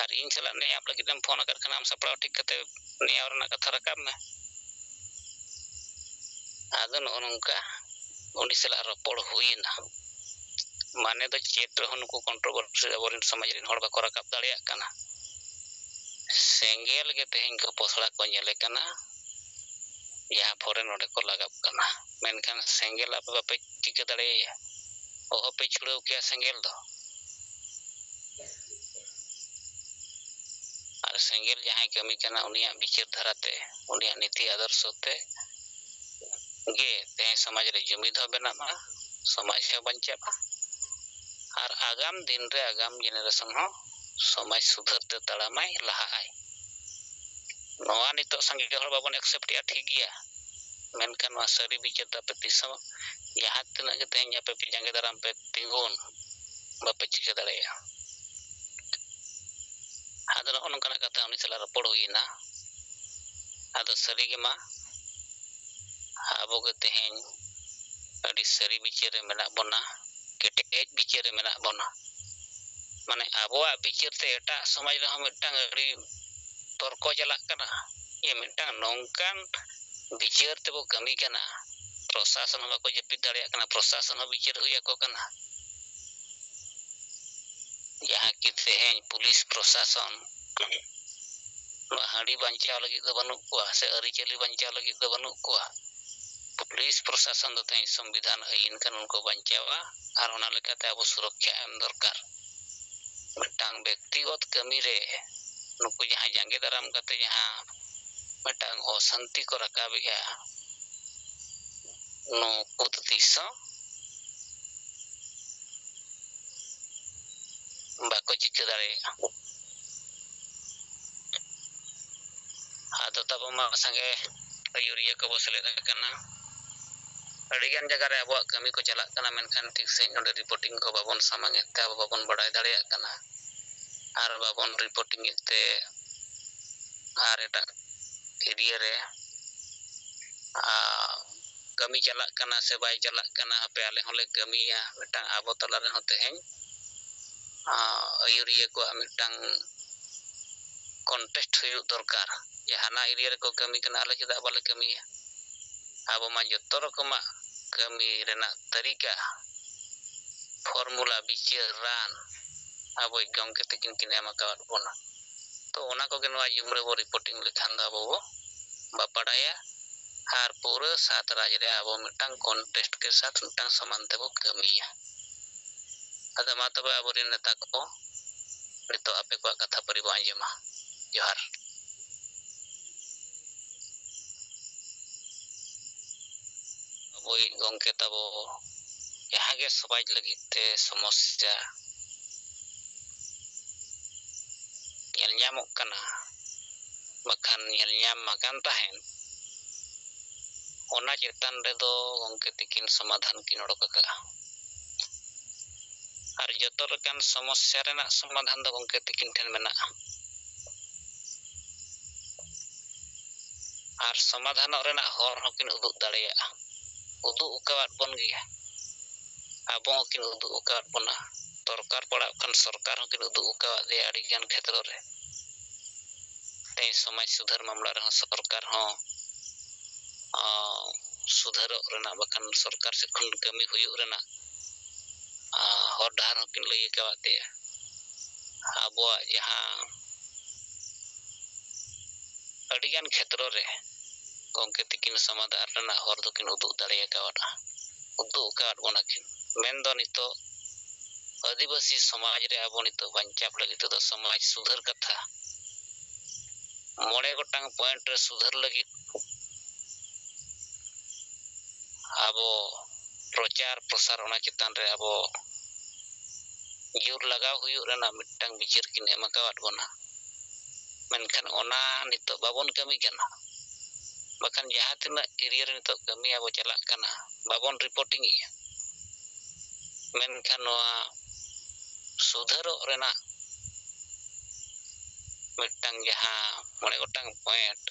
ᱟᱨ ᱤᱧ ᱥᱟᱞᱟᱜ ᱱᱮᱭᱟᱣ ᱞᱟᱹᱜᱤᱫ ᱮᱢ ᱯᱷᱳᱱ ᱟᱠᱟᱫ ᱠᱷᱟᱱ, ᱟᱢ ᱥᱟᱯᱲᱟᱣ ᱴᱷᱤᱠ ᱠᱟᱛᱮ ᱱᱮᱭᱟᱣ ᱨᱮᱱᱟᱜ ᱠᱟᱛᱷᱟ ᱨᱟᱠᱟᱵ ᱢᱮ᱾ ᱟᱫᱚ ᱱᱚᱜᱼᱚ ᱱᱚᱝᱠᱟ ᱩᱱᱤ ᱥᱟᱞᱟᱜ ᱨᱚᱯᱚᱲ ᱦᱩᱭᱮᱱᱟ᱾ ᱢᱟᱱᱮ ᱫᱚ ᱪᱮᱫ ᱨᱮᱦᱚᱸ ᱱᱩᱠᱩ ᱠᱚᱱᱴᱨᱳᱵᱷᱟᱨᱥᱤ ᱟᱵᱚᱨᱮᱱ ᱥᱚᱢᱟᱡᱽ ᱨᱮᱱ ᱦᱚᱲ ᱵᱟᱠᱚ ᱨᱟᱠᱟᱵ ᱫᱟᱲᱮᱭᱟᱜ ᱠᱟᱱᱟ᱾ ᱥᱮᱸᱜᱮᱞ ᱜᱮ ᱛᱮᱦᱮᱧ ᱠᱚ ᱯᱚᱥᱲᱟ ᱠᱚ ᱧᱮᱞᱮ ᱠᱟᱱᱟ, ᱡᱟᱦᱟᱸ ᱯᱚᱨᱮ ᱱᱚᱰᱮ ᱠᱚ ᱞᱟᱜᱟᱵ ᱠᱟᱱᱟ᱾ ᱢᱮᱱᱠᱷᱟᱱ ᱥᱮᱸᱜᱮᱞ ᱟᱯᱮ ᱵᱟᱯᱮ ᱴᱤᱠᱟᱹ ᱫᱟᱲᱮᱭᱟᱭᱟ, ᱚᱦᱚᱯᱮ ᱪᱷᱩᱲᱟᱹᱣ ᱠᱮᱭᱟ ᱥᱮᱸᱜᱮᱞ ᱫᱚ᱾ ᱟᱨ ᱥᱮᱸᱜᱮᱞ ᱡᱟᱦᱟᱸᱭ ᱠᱟᱹᱢᱤ ᱠᱟᱱᱟ, ᱩᱱᱤᱭᱟᱜ ᱵᱤᱪᱟᱹᱨ ᱫᱷᱟᱨᱟᱛᱮ, ᱩᱱᱤᱭᱟᱜ ᱱᱤᱛᱤ ᱟᱫᱚᱨᱥᱚ ᱛᱮ ᱜᱮ ᱛᱮᱦᱮᱧ ᱥᱚᱢᱟᱡᱽ ᱨᱮ ᱡᱩᱢᱤᱫ ᱦᱚᱸ ᱵᱮᱱᱟᱜᱼᱟ, ᱥᱚᱢᱟᱡᱽ ᱦᱚᱸ ᱵᱟᱧᱪᱟᱜᱼᱟ᱾ ᱟᱨ ᱟᱜᱟᱢ ᱫᱤᱱ ᱨᱮ ᱟᱜᱟᱢ ᱡᱮᱱᱟᱨᱮᱥᱚᱱ ᱦᱚᱸ ᱥᱚᱢᱟᱡᱽ ᱥᱩᱫᱷᱟᱹᱨ ᱛᱮ ᱛᱟᱲᱟᱢᱟᱭ, ᱞᱟᱦᱟᱜᱼᱟᱭ᱾ ᱱᱚᱣᱟ ᱱᱤᱛᱚᱜ ᱥᱟᱸᱜᱮ ᱦᱚᱲ ᱵᱟᱵᱚᱱ ᱮᱠᱥᱮᱯᱴᱮᱜᱼᱟ, ᱴᱷᱤᱠ ᱜᱮᱭᱟ, ᱢᱮᱱᱠᱷᱟᱱ ᱱᱚᱣᱟ ᱥᱟᱹᱨᱤ ᱵᱤᱪᱟᱹᱨ ᱫᱚ ᱟᱯᱮ ᱛᱤᱥ ᱦᱚᱸ, ᱡᱟᱦᱟᱸ ᱛᱤᱱᱟᱹᱜ ᱜᱮ ᱛᱮᱦᱮᱧ ᱟᱯᱮ ᱯᱮ ᱡᱟᱸᱜᱮ ᱫᱟᱨᱟᱢ ᱯᱮ ᱛᱤᱸᱜᱩᱱ, ᱵᱟᱯᱮ ᱪᱤᱠᱟᱹ ᱫᱟᱲᱮᱭᱟᱜᱼᱟ᱾ ᱟᱫᱚ ᱱᱚᱜᱼᱚ ᱱᱚᱝᱠᱟᱱᱟᱜ ᱠᱟᱛᱷᱟ ᱩᱱᱤ ᱥᱟᱞᱟᱜ ᱨᱚᱯᱚᱲ ᱦᱩᱭᱮᱱᱟ᱾ ᱟᱫᱚ ᱥᱟᱹᱨᱤ ᱜᱮᱢᱟ ᱟᱵᱚ ᱜᱮ ᱛᱮᱦᱮᱧ ᱟᱹᱰᱤ ᱥᱟᱹᱨᱤ ᱵᱤᱪᱟᱹᱨ ᱨᱮ ᱢᱮᱱᱟᱜ ᱵᱚᱱᱟ, ᱠᱮᱴᱮᱡ ᱵᱤᱪᱟᱹᱨ ᱨᱮ ᱢᱮᱱᱟᱜ ᱵᱚᱱᱟ᱾ ᱢᱟᱱᱮ ᱟᱵᱚᱣᱟᱜ ᱵᱤᱪᱟᱹᱨ ᱛᱮ ᱮᱴᱟᱜ ᱥᱚᱢᱟᱡᱽ ᱨᱮᱦᱚᱸ ᱢᱤᱫᱴᱟᱝ ᱟᱹᱰᱤ ᱛᱚᱨᱠᱚ ᱪᱟᱞᱟᱜ ᱠᱟᱱᱟ᱾ ᱡᱮ ᱢᱤᱫᱴᱟᱝ ᱱᱚᱝᱠᱟᱱ ᱵᱤᱪᱟᱹᱨ ᱛᱮᱵᱚ ᱠᱟᱹᱢᱤ ᱠᱟᱱᱟ, ᱯᱨᱚᱥᱟᱥᱚᱱ ᱦᱚᱸ ᱵᱟᱠᱚ ᱡᱟᱹᱯᱤᱫ ᱫᱟᱲᱮᱭᱟᱜ ᱠᱟᱱᱟ, ᱯᱨᱚᱥᱟᱥᱚᱱ ᱦᱚᱸ ᱵᱤᱪᱟᱹᱨ ᱦᱩᱭ ᱟᱠᱚ ᱠᱟᱱᱟ᱾ ᱡᱟᱦᱟᱸ ᱠᱤ ᱛᱮᱦᱮᱧ ᱯᱩᱞᱤᱥ ᱯᱨᱚᱥᱟᱥᱚᱱ ᱱᱚᱣᱟ ᱦᱟᱺᱰᱤ ᱵᱟᱧᱪᱟᱣ ᱞᱟᱹᱜᱤᱫ ᱫᱚ ᱵᱟᱹᱱᱩᱜ ᱠᱚᱣᱟ, ᱥᱮ ᱟᱹᱨᱤᱪᱟᱹᱞᱤ ᱵᱟᱧᱪᱟᱣ ᱞᱟᱹᱜᱤᱫ ᱫᱚ ᱵᱟᱹᱱᱩᱜ ᱠᱚᱣᱟ᱾ ᱯᱩᱞᱤᱥ ᱯᱨᱚᱥᱟᱥᱚᱱ ᱫᱚ ᱛᱮᱦᱮᱧ ᱥᱚᱝᱵᱤᱫᱷᱟᱱ ᱟᱹᱭᱤᱱ ᱠᱟᱹᱱᱩᱱ ᱠᱚ ᱵᱟᱧᱪᱟᱣᱟ, ᱟᱨ ᱚᱱᱟ ᱞᱮᱠᱟᱛᱮ ᱟᱵᱚ ᱥᱩᱨᱚᱠᱠᱷᱟ ᱮᱢ ᱫᱚᱨᱠᱟᱨ᱾ ᱢᱤᱫᱴᱟᱝ ᱵᱮᱠᱛᱤᱜᱚᱛ ᱠᱟᱹᱢᱤ ᱨᱮ ᱱᱩᱠᱩ ᱡᱟᱦᱟᱸ ᱡᱟᱸᱜᱮ ᱫᱟᱨᱟᱢ ᱠᱟᱛᱮ ᱡᱟᱦᱟᱸ ᱢᱤᱫᱴᱟᱝ ᱚᱥᱟᱱᱛᱤ ᱠᱚ ᱨᱟᱠᱟᱵᱮᱜᱼᱟ, ᱱᱩᱠᱩ ᱫᱚ ᱛᱤᱥ ᱦᱚᱸ ᱵᱟᱠᱚ ᱪᱤᱠᱟᱹ ᱫᱟᱲᱮᱭᱟᱜᱼᱟ᱾ ᱟᱫᱚ ᱛᱟᱵᱚ ᱢᱟ ᱥᱟᱸᱜᱮ ᱟᱹᱭᱩᱨᱤᱭᱟᱹ ᱠᱚᱵᱚ ᱥᱮᱞᱮᱫ ᱟᱠᱟᱱᱟ᱾ ᱟᱹᱰᱤᱜᱟᱱ ᱡᱟᱭᱜᱟ ᱨᱮ ᱟᱵᱚᱣᱟᱜ ᱠᱟᱹᱢᱤ ᱠᱚ ᱪᱟᱞᱟᱜ ᱠᱟᱱᱟ, ᱢᱮᱱᱠᱷᱟᱱ ᱴᱷᱤᱠ ᱥᱟᱺᱦᱤᱡ ᱱᱚᱰᱮ ᱨᱤᱯᱳᱨᱴᱤᱝ ᱠᱚ ᱵᱟᱵᱚᱱ ᱥᱟᱢᱟᱝ ᱮᱫ ᱛᱮ ᱟᱵᱚ ᱵᱟᱵᱚᱱ ᱵᱟᱲᱟᱭ ᱫᱟᱲᱮᱭᱟᱜ ᱠᱟᱱᱟ᱾ ᱟᱨ ᱵᱟᱵᱚᱱ ᱨᱤᱯᱳᱨᱴᱤᱝ ᱮᱫ ᱛᱮ ᱟᱨ ᱮᱴᱟᱜ ᱮᱨᱤᱭᱟ ᱨᱮ, ᱟᱨ ᱠᱟᱹᱢᱤ ᱪᱟᱞᱟᱜ ᱠᱟᱱᱟ ᱥᱮ ᱵᱟᱭ ᱪᱟᱞᱟᱜ ᱠᱟᱱᱟ, ᱦᱟᱯᱮ ᱟᱞᱮ ᱦᱚᱸᱞᱮ ᱠᱟᱹᱢᱤᱭᱟ᱾ ᱢᱤᱫᱴᱟᱝ ᱟᱵᱚ ᱛᱟᱞᱟ ᱨᱮᱦᱚᱸ ᱛᱮᱦᱮᱧ, ᱟᱨ ᱟᱹᱭᱩᱨᱤᱭᱟᱹ ᱠᱚᱣᱟᱜ ᱢᱤᱫᱴᱟᱝ ᱠᱚᱱᱴᱮᱥᱴ ᱦᱩᱭᱩᱜ ᱫᱚᱨᱠᱟᱨ᱾ ᱡᱮ ᱦᱟᱱᱟ ᱮᱨᱤᱭᱟ ᱨᱮᱠᱚ ᱠᱟᱹᱢᱤ ᱠᱟᱱᱟ, ᱟᱞᱮ ᱪᱮᱫᱟᱜ ᱵᱟᱞᱮ ᱠᱟᱹᱢᱤᱭᱟ? ᱟᱵᱚ ᱢᱟ ᱡᱚᱛᱚ ᱨᱚᱠᱚᱢᱟᱜ ᱠᱟᱹᱢᱤ ᱨᱮᱱᱟᱜ ᱛᱟᱹᱨᱤᱠᱟ, ᱯᱷᱚᱨ ᱯᱷᱚᱨᱢᱩᱞᱟ ᱵᱤᱪᱟᱹᱨ ᱨᱟᱱ ᱟᱵᱚᱭᱤᱡ ᱜᱚᱢᱠᱮ ᱛᱟᱹᱠᱤᱱ ᱠᱤᱱ ᱮᱢ ᱟᱠᱟᱣᱟᱫ ᱵᱚᱱᱟ᱾ ᱛᱚ ᱚᱱᱟ ᱠᱚᱜᱮ ᱱᱚᱣᱟ ᱡᱩᱢ ᱨᱮᱵᱚ ᱨᱤᱯᱳᱨᱴᱤᱝ ᱞᱮᱠᱷᱟᱱ ᱫᱚ ᱟᱵᱚ ᱵᱚ ᱵᱟᱯᱟᱲᱟᱭᱟ ᱟᱨ ᱯᱩᱨᱟᱹ ᱥᱟᱛ ᱨᱟᱡᱽ ᱨᱮ ᱟᱵᱚ ᱢᱤᱫᱴᱟᱝ ᱠᱚᱱᱴᱮᱥᱴ ᱠᱮ ᱥᱟᱛᱷ ᱢᱤᱫᱴᱟᱝ ᱥᱚᱢᱟᱱ ᱛᱮᱵᱚ ᱠᱟᱹᱢᱤᱭᱟ᱾ ᱟᱫᱚ ᱢᱟ ᱛᱚᱵᱮ ᱟᱵᱚᱨᱮᱱ ᱱᱮᱛᱟ ᱠᱚ ᱱᱤᱛᱚᱜ ᱟᱯᱮ ᱠᱚᱣᱟᱜ ᱠᱟᱛᱷᱟ ᱯᱟᱹᱨᱤ ᱵᱚ ᱟᱸᱡᱚᱢᱟ᱾ ᱡᱚᱦᱟᱨ᱾ ᱟᱵᱚᱭᱤᱡ ᱜᱚᱢᱠᱮ ᱛᱟᱵᱚ ᱡᱟᱦᱟᱸ ᱜᱮ ᱥᱚᱢᱟᱡᱽ ᱞᱟᱹᱜᱤᱫ ᱛᱮ ᱥᱚᱢᱚᱥᱥᱟ ᱧᱮᱞ ᱧᱟᱢᱚᱜ ᱠᱟᱱᱟ, ᱵᱟᱠᱷᱟᱱ ᱧᱮᱞ ᱧᱟᱢ ᱟᱠᱟᱱ ᱛᱟᱦᱮᱸᱫ, ᱚᱱᱟ ᱪᱮᱛᱟᱱ ᱨᱮᱫᱚ ᱜᱚᱢᱠᱮ ᱛᱤᱠᱤᱱ ᱥᱚᱢᱟᱫᱷᱟᱱ ᱠᱤᱱ ᱚᱰᱚᱠ ᱟᱠᱟᱫᱼᱟ᱾ ᱟᱨ ᱡᱚᱛᱚ ᱞᱮᱠᱟᱱ ᱥᱚᱢᱚᱥᱥᱟ ᱨᱮᱱᱟᱜ ᱥᱚᱢᱟᱫᱷᱟᱱ ᱫᱚ ᱜᱚᱢᱠᱮ ᱛᱤᱠᱤᱱ ᱴᱷᱮᱱ ᱢᱮᱱᱟᱜᱼᱟ᱾ ᱟᱨ ᱥᱚᱢᱟᱫᱷᱟᱱᱚᱜ ᱨᱮᱱᱟᱜ ᱦᱚᱨ ᱦᱚᱸᱠᱤᱱ ᱩᱫᱩᱜ ᱫᱟᱲᱮᱭᱟᱜᱼᱟ, ᱩᱫᱩᱜ ᱟᱠᱟᱣᱟᱫ ᱵᱚᱱ ᱜᱮᱭᱟ᱾ ᱟᱵᱚ ᱦᱚᱸᱠᱤᱱ ᱩᱫᱩᱜ ᱟᱠᱟᱣᱟᱫ ᱵᱚᱱᱟ, ᱫᱚᱨᱠᱟᱨ ᱯᱟᱲᱟᱜ ᱠᱷᱟᱱ ᱥᱚᱨᱠᱟᱨ ᱦᱚᱸᱠᱤᱱ ᱩᱫᱩᱜ ᱟᱠᱟᱣᱟᱫ ᱞᱮᱭᱟ ᱟᱹᱰᱤᱜᱟᱱ ᱠᱷᱮᱛᱨᱚ ᱨᱮ᱾ ᱛᱮᱦᱮᱧ ᱥᱚᱢᱟᱡᱽ ᱥᱩᱫᱷᱟᱹᱨ ᱢᱟᱢᱞᱟ ᱨᱮᱦᱚᱸ ᱥᱚᱨᱠᱟᱨ ᱦᱚᱸ, ᱟᱸ, ᱥᱩᱫᱷᱟᱹᱨᱚᱜ ᱨᱮᱱᱟᱜ, ᱵᱟᱠᱷᱟᱱ ᱥᱚᱨᱠᱟᱨ ᱥᱮᱫ ᱠᱷᱚᱱ ᱠᱟᱹᱢᱤ ᱦᱩᱭᱩᱜ ᱨᱮᱱᱟᱜ, ᱟᱸ, ᱦᱚᱨ ᱰᱟᱦᱟᱨ ᱦᱚᱸᱠᱤᱱ ᱞᱟᱹᱭ ᱟᱠᱟᱣᱟᱫ ᱛᱮᱭᱟ᱾ ᱟᱵᱚᱣᱟᱜ ᱡᱟᱦᱟᱸ ᱟᱹᱰᱤᱜᱟᱱ ᱠᱷᱮᱛᱨᱚ ᱨᱮ ᱜᱚᱢᱠᱮ ᱛᱤᱠᱤᱱ ᱥᱚᱢᱟᱫᱷᱟᱱ ᱨᱮᱱᱟᱜ ᱦᱚᱨ ᱫᱚᱠᱤᱱ ᱩᱫᱩᱜ ᱫᱟᱲᱮ ᱟᱠᱟᱣᱟᱫᱼᱟ, ᱩᱫᱩᱜ ᱟᱠᱟᱣᱟᱫ ᱵᱚᱱᱟ ᱠᱤᱱ᱾ ᱢᱮᱱᱫᱚ ᱱᱤᱛᱚᱜ ᱟᱹᱫᱤᱵᱟᱹᱥᱤ ᱥᱚᱢᱟᱡᱽ ᱨᱮ ᱟᱵᱚ ᱱᱤᱛᱚᱜ ᱵᱟᱧᱪᱟᱣ ᱞᱟᱹᱜᱤᱫ ᱛᱮᱫᱚ ᱥᱚᱢᱟᱡᱽ ᱥᱩᱫᱷᱟᱹᱨ ᱠᱟᱛᱷᱟ ᱢᱚᱬᱮ ᱜᱚᱴᱟᱝ ᱯᱚᱭᱮᱱᱴ ᱨᱮ ᱥᱩᱫᱷᱟᱹᱨ ᱞᱟᱹᱜᱤᱫ ᱟᱵᱚ ᱯᱨᱚᱪᱟᱨ ᱯᱨᱚᱥᱟᱨ ᱚᱱᱟ ᱪᱮᱛᱟᱱ ᱨᱮ ᱟᱵᱚ ᱡᱳᱨ ᱞᱟᱜᱟᱣ ᱦᱩᱭᱩᱜ ᱨᱮᱱᱟᱜ ᱢᱤᱫᱴᱟᱝ ᱵᱤᱪᱟᱹᱨ ᱠᱤᱱ ᱮᱢ ᱟᱠᱟᱣᱟᱫ ᱵᱚᱱᱟ᱾ ᱢᱮᱱᱠᱷᱟᱱ ᱚᱱᱟ ᱱᱤᱛᱚᱜ ᱵᱟᱵᱚᱱ ᱠᱟᱹᱢᱤ ᱠᱟᱱᱟ᱾ ᱵᱟᱠᱷᱟᱱ ᱡᱟᱦᱟᱸ ᱛᱤᱱᱟᱹᱜ ᱮᱨᱤᱭᱟ ᱨᱮ ᱱᱤᱛᱚᱜ ᱠᱟᱹᱢᱤ ᱟᱵᱚ ᱪᱟᱞᱟᱜ ᱠᱟᱱᱟ, ᱵᱟᱵᱚᱱ ᱨᱤᱯᱳᱨᱴᱤᱝ ᱮᱫᱼᱟ᱾ ᱢᱮᱱᱠᱷᱟᱱ ᱱᱚᱣᱟ ᱥᱩᱫᱷᱟᱹᱨᱚᱜ ᱨᱮᱱᱟᱜ ᱢᱤᱫᱴᱟᱝ ᱡᱟᱦᱟᱸ ᱢᱚᱬᱮ ᱜᱚᱴᱟᱝ ᱯᱚᱭᱮᱱᱴ,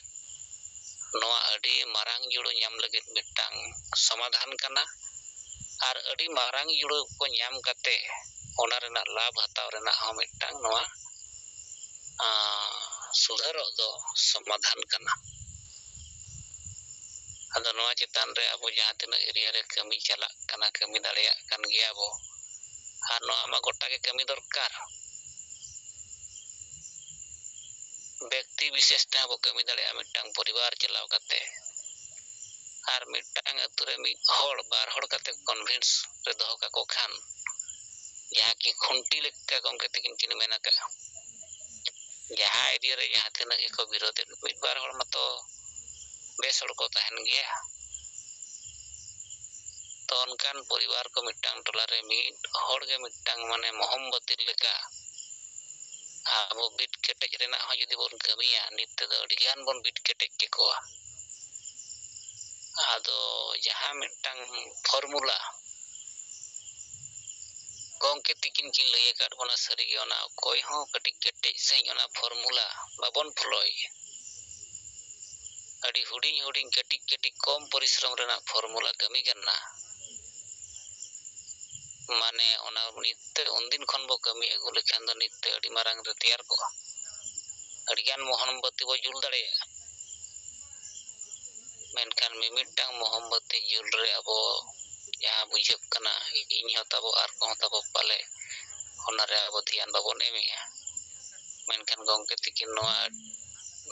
ᱱᱚᱣᱟ ᱟᱹᱰᱤ ᱢᱟᱨᱟᱝ ᱡᱩᱲᱩ ᱧᱟᱢ ᱞᱟᱹᱜᱤᱫ ᱢᱤᱫᱴᱟᱝ ᱥᱚᱢᱟᱫᱷᱟᱱ ᱠᱟᱱᱟ᱾ ᱟᱨ ᱟᱹᱰᱤ ᱢᱟᱨᱟᱝ ᱡᱩᱲᱩ ᱠᱚ ᱧᱟᱢ ᱠᱟᱛᱮ ᱚᱱᱟ ᱨᱮᱱᱟᱜ ᱞᱟᱵᱷ ᱦᱟᱛᱟᱣ ᱨᱮᱱᱟᱜ ᱦᱚᱸ ᱢᱤᱫᱴᱟᱝ ᱱᱚᱣᱟ, ᱟᱸ, ᱥᱩᱫᱷᱟᱹᱨᱚᱜ ᱫᱚ ᱥᱚᱢᱟᱫᱷᱟᱱ ᱠᱟᱱᱟ᱾ ᱟᱫᱚ ᱱᱚᱣᱟ ᱪᱮᱛᱟᱱ ᱨᱮ ᱟᱵᱚ ᱡᱟᱦᱟᱸ ᱛᱤᱱᱟᱹᱜ ᱮᱨᱤᱭᱟ ᱨᱮ ᱠᱟᱹᱢᱤ ᱪᱟᱞᱟᱜ ᱠᱟᱱᱟ, ᱠᱟᱹᱢᱤ ᱫᱟᱲᱮᱭᱟᱜ ᱠᱟᱱ ᱜᱮᱭᱟ ᱵᱚ, ᱟᱨ ᱱᱚᱣᱟ ᱢᱟ ᱜᱚᱴᱟ ᱜᱮ ᱠᱟᱹᱢᱤ ᱫᱚᱨᱠᱟᱨ᱾ ᱵᱮᱠᱛᱤ ᱵᱤᱥᱮᱥ ᱛᱮᱦᱚᱸ ᱵᱚ ᱠᱟᱹᱢᱤ ᱫᱟᱲᱮᱭᱟᱜᱼᱟ, ᱢᱤᱫᱴᱟᱝ ᱯᱚᱨᱤᱵᱟᱨ ᱪᱟᱞᱟᱣ ᱠᱟᱛᱮ᱾ ᱟᱨ ᱢᱤᱫᱴᱟᱝ ᱟᱹᱛᱩ ᱨᱮ ᱢᱤᱫ ᱦᱚᱲ, ᱵᱟᱨ ᱦᱚᱲ ᱠᱟᱛᱮ ᱠᱚᱱᱵᱷᱤᱱᱥ ᱨᱮ ᱫᱚᱦᱚ ᱠᱟᱠᱚ ᱠᱷᱟᱱ, ᱡᱟᱦᱟᱸ ᱠᱤ ᱠᱷᱩᱱᱴᱤ ᱞᱮᱠᱟ ᱜᱚᱢᱠᱮ ᱛᱤᱠᱤᱱ ᱠᱤᱱ ᱢᱮᱱ ᱟᱠᱟᱫᱼᱟ, ᱡᱟᱦᱟᱸ ᱮᱨᱤᱭᱟ ᱨᱮ ᱡᱟᱦᱟᱸ ᱛᱤᱱᱟᱹᱜ ᱜᱮᱠᱚ ᱵᱤᱨᱳᱫᱮᱫ, ᱢᱤᱫ ᱵᱟᱨ ᱦᱚᱲ ᱢᱟᱛᱚ ᱵᱮᱥ ᱦᱚᱲ ᱠᱚ ᱛᱟᱦᱮᱱ ᱜᱮᱭᱟ᱾ ᱛᱚ ᱚᱱᱠᱟᱱ ᱯᱚᱨᱤᱵᱟᱨ ᱠᱚ ᱢᱤᱫᱴᱟᱝ ᱴᱚᱞᱟ ᱨᱮ ᱢᱤᱫ ᱦᱚᱲ ᱜᱮ ᱢᱤᱫᱴᱟᱝ ᱢᱟᱱᱮ ᱢᱚᱦᱚᱢᱵᱟᱹᱛᱤ ᱞᱮᱠᱟ ᱟᱵᱚ ᱵᱤᱫ ᱠᱮᱴᱮᱡ ᱨᱮᱱᱟᱜ ᱦᱚᱸ ᱡᱩᱫᱤ ᱵᱚᱱ ᱠᱟᱹᱢᱤᱭᱟ, ᱱᱤᱛ ᱛᱮᱫᱚ ᱟᱹᱰᱤ ᱜᱟᱱ ᱵᱚᱱ ᱵᱤᱫ ᱠᱮᱴᱮᱡ ᱠᱮᱠᱚᱣᱟ᱾ ᱟᱫᱚ ᱡᱟᱦᱟᱸ ᱢᱤᱫᱴᱟᱝ ᱯᱷᱚᱨᱢᱩᱞᱟ ᱜᱚᱢᱠᱮ ᱛᱤᱠᱤᱱ ᱠᱤᱱ ᱞᱟᱹᱭ ᱟᱠᱟᱫ ᱵᱚᱱᱟ, ᱥᱟᱹᱨᱤᱜᱮ ᱚᱱᱟ ᱚᱠᱚᱭ ᱦᱚᱸ ᱠᱟᱹᱴᱤᱡ ᱠᱮᱴᱮᱡ ᱥᱟᱺᱦᱤᱡ ᱚᱱᱟ ᱯᱷᱚᱨᱢᱩᱞᱟ ᱵᱟᱵᱚᱱ ᱯᱷᱚᱞᱳᱭᱟ᱾ ᱟᱹᱰᱤ ᱦᱩᱰᱤᱧ ᱦᱩᱰᱤᱧ ᱠᱟᱹᱴᱤᱡ ᱠᱟᱹᱴᱤᱡ ᱠᱚᱢ ᱯᱚᱨᱤᱥᱨᱚᱢ ᱨᱮᱱᱟᱜ ᱯᱷᱚᱨᱢᱩᱞᱟ ᱠᱟᱹᱢᱤ ᱠᱟᱱᱟ᱾ ᱢᱟᱱᱮ ᱚᱱᱟ ᱱᱤᱛ ᱛᱮ ᱩᱱᱫᱤᱱ ᱠᱷᱚᱱ ᱵᱚ ᱠᱟᱹᱢᱤ ᱟᱹᱜᱩ ᱞᱮᱠᱷᱟᱱ ᱫᱚ ᱱᱤᱛ ᱛᱮ ᱟᱹᱰᱤ ᱢᱟᱨᱟᱝ ᱨᱮ ᱛᱮᱭᱟᱨ ᱠᱚᱜᱼᱟ᱾ ᱟᱹᱰᱤᱜᱟᱱ ᱢᱚᱦᱚᱢᱵᱟᱹᱛᱤ ᱵᱚ ᱡᱩᱞ ᱫᱟᱲᱮᱭᱟᱜᱼᱟ᱾ ᱢᱮᱱᱠᱷᱟᱱ ᱢᱤᱢᱤᱫᱴᱟᱝ ᱢᱚᱦᱚᱢᱵᱟᱹᱛᱤ ᱡᱩᱞ ᱨᱮ ᱟᱵᱚ ᱡᱟᱦᱟᱸ ᱵᱩᱡᱷᱟᱹᱜ ᱠᱟᱱᱟ, ᱤᱧ ᱦᱚᱸ ᱛᱟᱵᱚ ᱟᱨ ᱠᱚᱦᱚᱸ ᱛᱟᱵᱚ ᱯᱟᱞᱮ ᱚᱱᱟᱨᱮ ᱟᱵᱚ ᱫᱷᱮᱭᱟᱱ ᱵᱟᱵᱚᱱ ᱮᱢᱮᱜᱼᱟ᱾ ᱢᱮᱱᱠᱷᱟᱱ ᱜᱚᱢᱠᱮ ᱛᱤᱠᱤᱱ ᱱᱚᱣᱟ,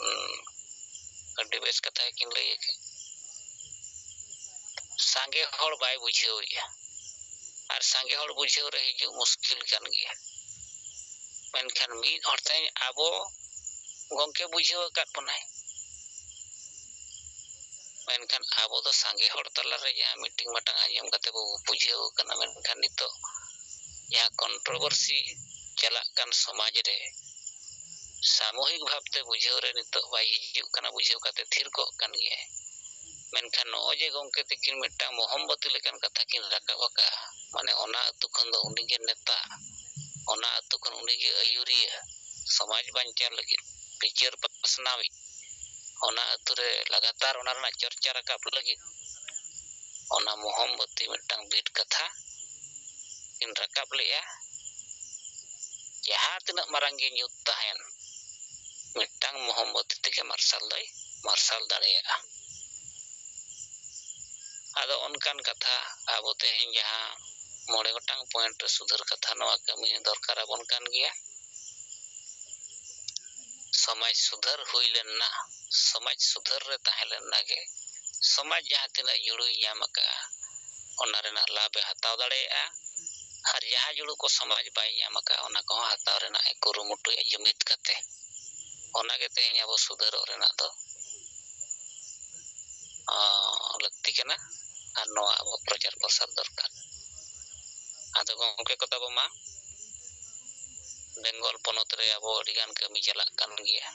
ᱩᱸ, ᱟᱹᱰᱤ ᱵᱮᱥ ᱠᱟᱛᱷᱟ ᱜᱮᱠᱤᱱ ᱞᱟᱹᱭ ᱟᱠᱟᱫ᱾ ᱥᱟᱸᱜᱮ ᱦᱚᱲ ᱵᱟᱭ ᱵᱩᱡᱷᱟᱹᱣᱮᱜᱼᱟ, ᱟᱨ ᱥᱟᱸᱜᱮ ᱦᱚᱲ ᱵᱩᱡᱷᱟᱹᱣ ᱨᱮ ᱦᱤᱡᱩᱜ ᱢᱩᱥᱠᱤᱞ ᱠᱟᱱ ᱜᱮᱭᱟ᱾ ᱢᱮᱱᱠᱷᱟᱱ ᱢᱤᱫ ᱦᱚᱲ ᱛᱮ ᱟᱵᱚ ᱜᱚᱢᱠᱮ ᱵᱩᱡᱷᱟᱹᱣ ᱟᱠᱟᱫ ᱵᱚᱱᱟᱭ᱾ ᱢᱮᱱᱠᱷᱟᱱ ᱟᱵᱚ ᱫᱚ ᱥᱟᱸᱜᱮ ᱦᱚᱲ ᱛᱟᱞᱟᱨᱮ ᱡᱟᱦᱟᱸ ᱢᱤᱴᱤᱝ ᱢᱟᱴᱟᱝ ᱟᱸᱡᱚᱢ ᱠᱟᱛᱮ ᱵᱚ ᱵᱩᱡᱷᱟᱹᱣ ᱠᱟᱱᱟ, ᱢᱮᱱᱠᱷᱟᱱ ᱱᱤᱛᱚᱜ ᱡᱟᱦᱟᱸ ᱠᱚᱱᱴᱨᱳᱵᱷᱟᱨᱥᱤ ᱪᱟᱞᱟᱜ ᱠᱟᱱ ᱥᱚᱢᱟᱡᱽ ᱨᱮ ᱥᱟᱢᱩᱦᱤᱠ ᱵᱷᱟᱵᱽᱛᱮ ᱵᱩᱡᱷᱟᱹᱣ ᱨᱮ ᱱᱤᱛᱚᱜ ᱵᱟᱭ ᱦᱤᱡᱩᱜ ᱠᱟᱱᱟ, ᱵᱩᱡᱷᱟᱹᱣ ᱠᱟᱛᱮ ᱛᱷᱤᱨ ᱠᱚᱜ ᱠᱟᱱ ᱜᱮᱭᱟᱭ᱾ ᱢᱮᱱᱠᱷᱟᱱ ᱱᱚᱜᱼᱚᱭ ᱡᱮ ᱜᱚᱢᱠᱮ ᱛᱤᱠᱤᱱ ᱢᱤᱫᱴᱟᱝ ᱢᱚᱦᱚᱢᱵᱟᱹᱛᱤ ᱞᱮᱠᱟᱱ ᱠᱟᱛᱷᱟ ᱠᱤᱱ ᱨᱟᱠᱟᱵ ᱟᱠᱟᱫᱼᱟ, ᱢᱟᱱᱮ ᱚᱱᱟ ᱟᱹᱛᱩ ᱠᱷᱚᱱ ᱫᱚ ᱩᱱᱤᱜᱮ ᱱᱮᱛᱟ, ᱚᱱᱟ ᱟᱹᱛᱩ ᱠᱷᱚᱱ ᱩᱱᱤᱜᱮ ᱟᱹᱭᱩᱨᱤᱭᱟᱹ, ᱥᱚᱢᱟᱡᱽ ᱵᱟᱧᱪᱟᱣ ᱞᱟᱹᱜᱤᱫ, ᱵᱤᱪᱟᱹᱨ ᱯᱟᱥᱱᱟᱣᱤᱡ, ᱚᱱᱟ ᱟᱹᱛᱩ ᱨᱮ ᱞᱟᱜᱟᱛᱟᱨ ᱚᱱᱟ ᱨᱮᱱᱟᱜ ᱪᱚᱨᱪᱟ ᱨᱟᱠᱟᱵ ᱞᱟᱹᱜᱤᱫ ᱚᱱᱟ ᱢᱚᱦᱚᱢᱵᱟᱹᱛᱤ ᱢᱤᱫᱴᱟᱝ ᱵᱤᱫ ᱠᱟᱛᱷᱟ ᱠᱤᱱ ᱨᱟᱠᱟᱵ ᱞᱮᱜᱼᱟ᱾ ᱡᱟᱦᱟᱸ ᱛᱤᱱᱟᱹᱜ ᱢᱟᱨᱟᱝ ᱜᱮ ᱧᱩᱛ ᱛᱟᱦᱮᱱ, ᱢᱤᱫᱴᱟᱝ ᱢᱚᱦᱚᱢᱵᱟᱹᱛᱤ ᱛᱮᱜᱮ ᱢᱟᱨᱥᱟᱞ ᱫᱚᱭ ᱢᱟᱨᱥᱟᱞ ᱫᱟᱲᱮᱭᱟᱜᱼᱟ᱾ ᱟᱫᱚ ᱚᱱᱠᱟᱱ ᱠᱟᱛᱷᱟ ᱟᱵᱚ ᱛᱮᱦᱮᱧ ᱡᱟᱦᱟᱸ ᱢᱚᱬᱮ ᱜᱚᱴᱟᱝ ᱯᱚᱭᱮᱱᱴ ᱨᱮ ᱥᱩᱫᱷᱟᱹᱨ ᱠᱟᱛᱷᱟ ᱱᱚᱣᱟ ᱠᱟᱹᱢᱤ ᱫᱚᱨᱠᱟᱨ ᱟᱵᱚᱱ ᱠᱟᱱ ᱜᱮᱭᱟ᱾ ᱥᱚᱢᱟᱡᱽ ᱥᱩᱫᱷᱟᱹᱨ ᱦᱩᱭ ᱞᱮᱱᱟ, ᱥᱚᱢᱟᱡᱽ ᱥᱩᱫᱷᱟᱹᱨ ᱨᱮ ᱛᱟᱦᱮᱸ ᱞᱮᱱᱟ ᱜᱮ ᱥᱚᱢᱟᱡᱽ ᱡᱟᱦᱟᱸ ᱛᱤᱱᱟᱹᱜ ᱡᱩᱲᱩᱭ ᱧᱟᱢ ᱟᱠᱟᱫᱼᱟ, ᱚᱱᱟ ᱨᱮᱱᱟᱜ ᱞᱟᱵᱷ ᱮ ᱦᱟᱛᱟᱣ ᱫᱟᱲᱮᱭᱟᱜᱼᱟ᱾ ᱟᱨ ᱡᱟᱦᱟᱸ ᱡᱩᱲᱩ ᱠᱚ ᱥᱚᱢᱟᱡᱽ ᱵᱟᱭ ᱧᱟᱢ ᱟᱠᱟᱫᱼᱟ, ᱚᱱᱟ ᱠᱚᱦᱚᱸ ᱦᱟᱛᱟᱣ ᱨᱮᱱᱟᱜ ᱮ ᱠᱩᱨᱩᱢᱩᱴᱩᱭᱟ ᱡᱩᱢᱤᱫ ᱠᱟᱛᱮ᱾ ᱚᱱᱟᱜᱮ ᱛᱮᱦᱮᱧ ᱟᱵᱚ ᱥᱩᱫᱷᱟᱹᱨᱚᱜ ᱨᱮᱱᱟᱜ ᱫᱚ ᱞᱟᱹᱠᱛᱤ ᱠᱟᱱᱟ᱾ ᱟᱨ ᱱᱚᱣᱟ ᱟᱵᱚ ᱯᱨᱚᱪᱟᱨ ᱯᱨᱚᱥᱟᱨ ᱫᱚᱨᱠᱟᱨ᱾ ᱟᱫᱚ ᱜᱚᱢᱠᱮ ᱠᱚ ᱛᱟᱵᱚ ᱢᱟ, ᱵᱮᱝᱜᱚᱞ ᱯᱚᱱᱚᱛ ᱨᱮ ᱟᱵᱚ ᱟᱹᱰᱤᱜᱟᱱ ᱠᱟᱹᱢᱤ ᱪᱟᱞᱟᱜ ᱠᱟᱱ ᱜᱮᱭᱟ᱾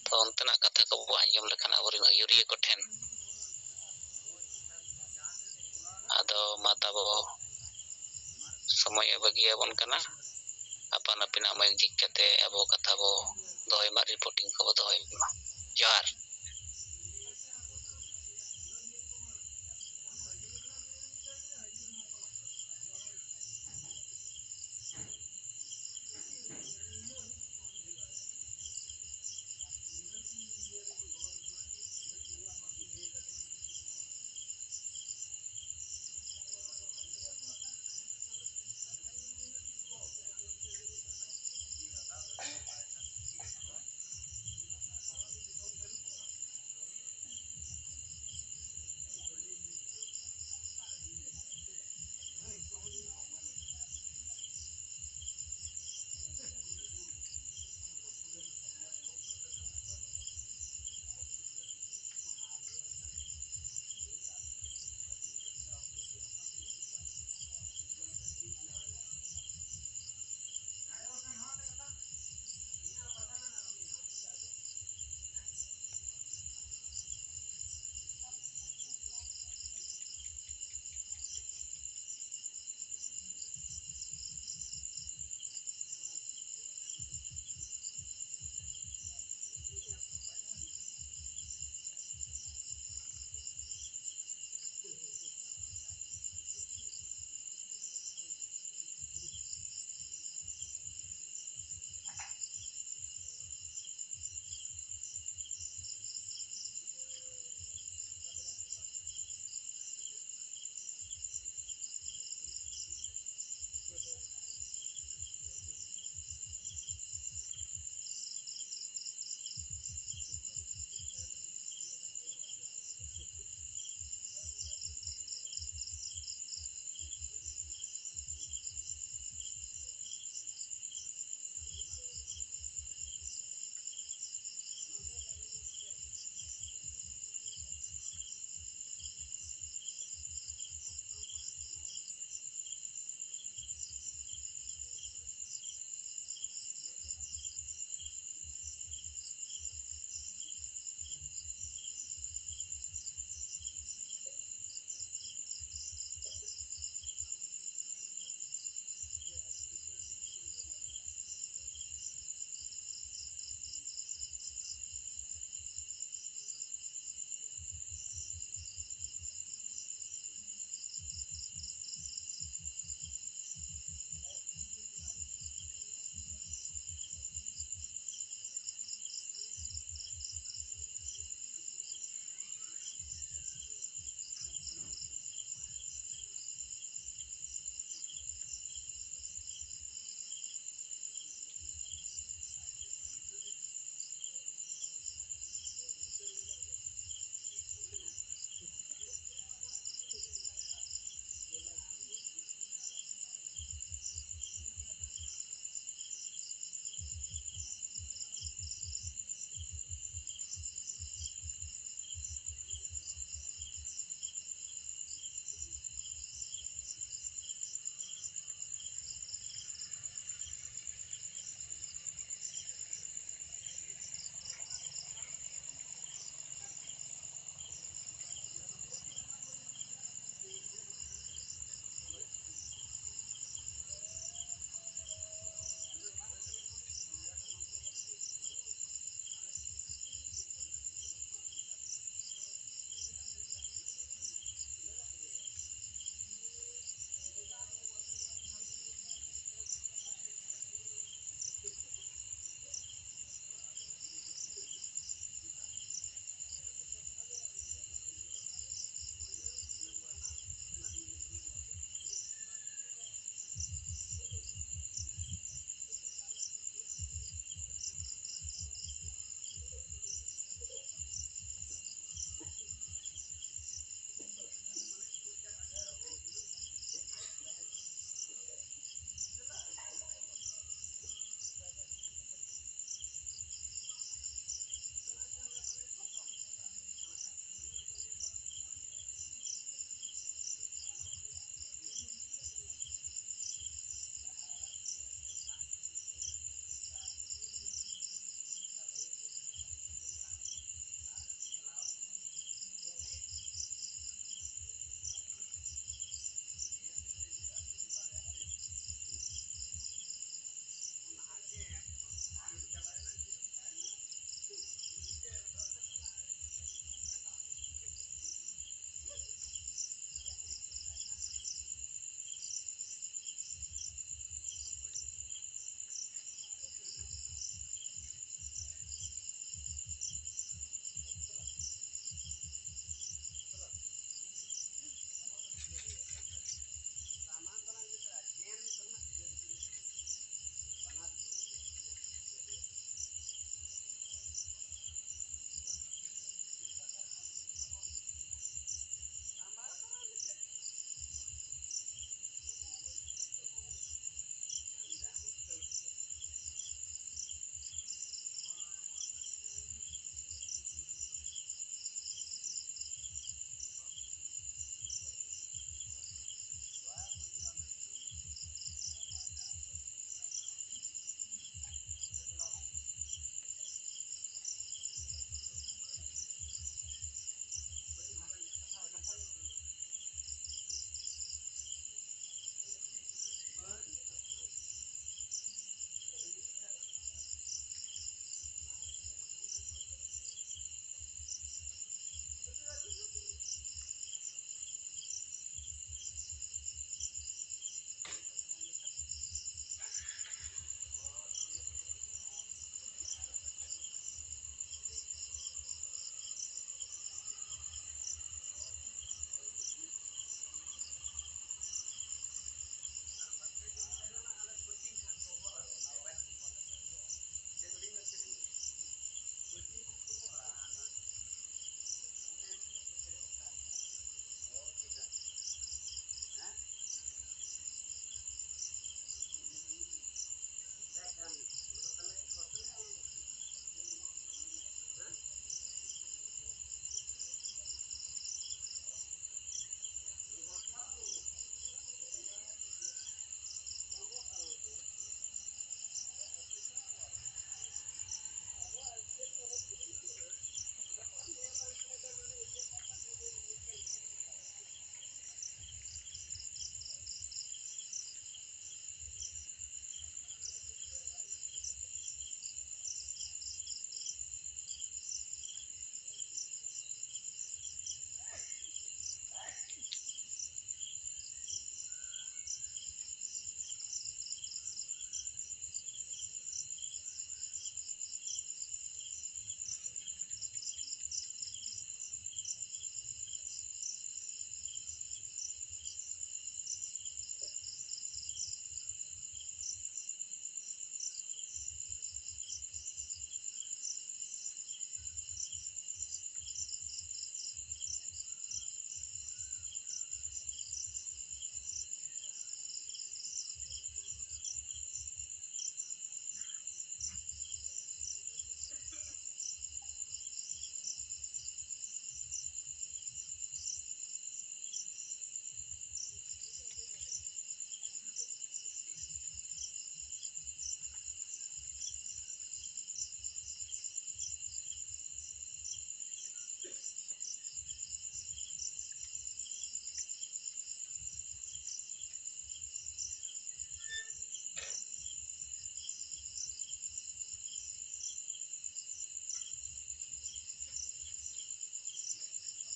ᱛᱚ ᱚᱱᱛᱮᱱᱟᱜ ᱠᱟᱛᱷᱟ ᱠᱚᱵᱚ ᱟᱸᱡᱚᱢ ᱞᱮᱠᱷᱟᱱ ᱟᱵᱚᱨᱮᱱ ᱟᱹᱭᱩᱨᱤᱭᱟᱹ ᱠᱚᱴᱷᱮᱱ᱾ ᱟᱫᱚ ᱢᱟ ᱛᱟᱵᱚ ᱥᱚᱢᱚᱭ ᱮ ᱵᱟᱹᱜᱤᱭᱟᱵᱚᱱ ᱠᱟᱱᱟ᱾ ᱟᱯᱟᱱ ᱟᱹᱯᱤᱱᱟᱜ ᱢᱟᱹᱭᱤᱠ ᱡᱷᱤᱡ ᱠᱟᱛᱮ ᱟᱵᱚ ᱠᱟᱛᱷᱟ ᱵᱚ ᱫᱚᱦᱚᱭ ᱢᱟ, ᱨᱤᱯᱳᱨᱴᱤᱝ ᱠᱚᱵᱚ ᱫᱚᱦᱚᱭ ᱢᱟ᱾ ᱡᱚᱦᱟᱨ᱾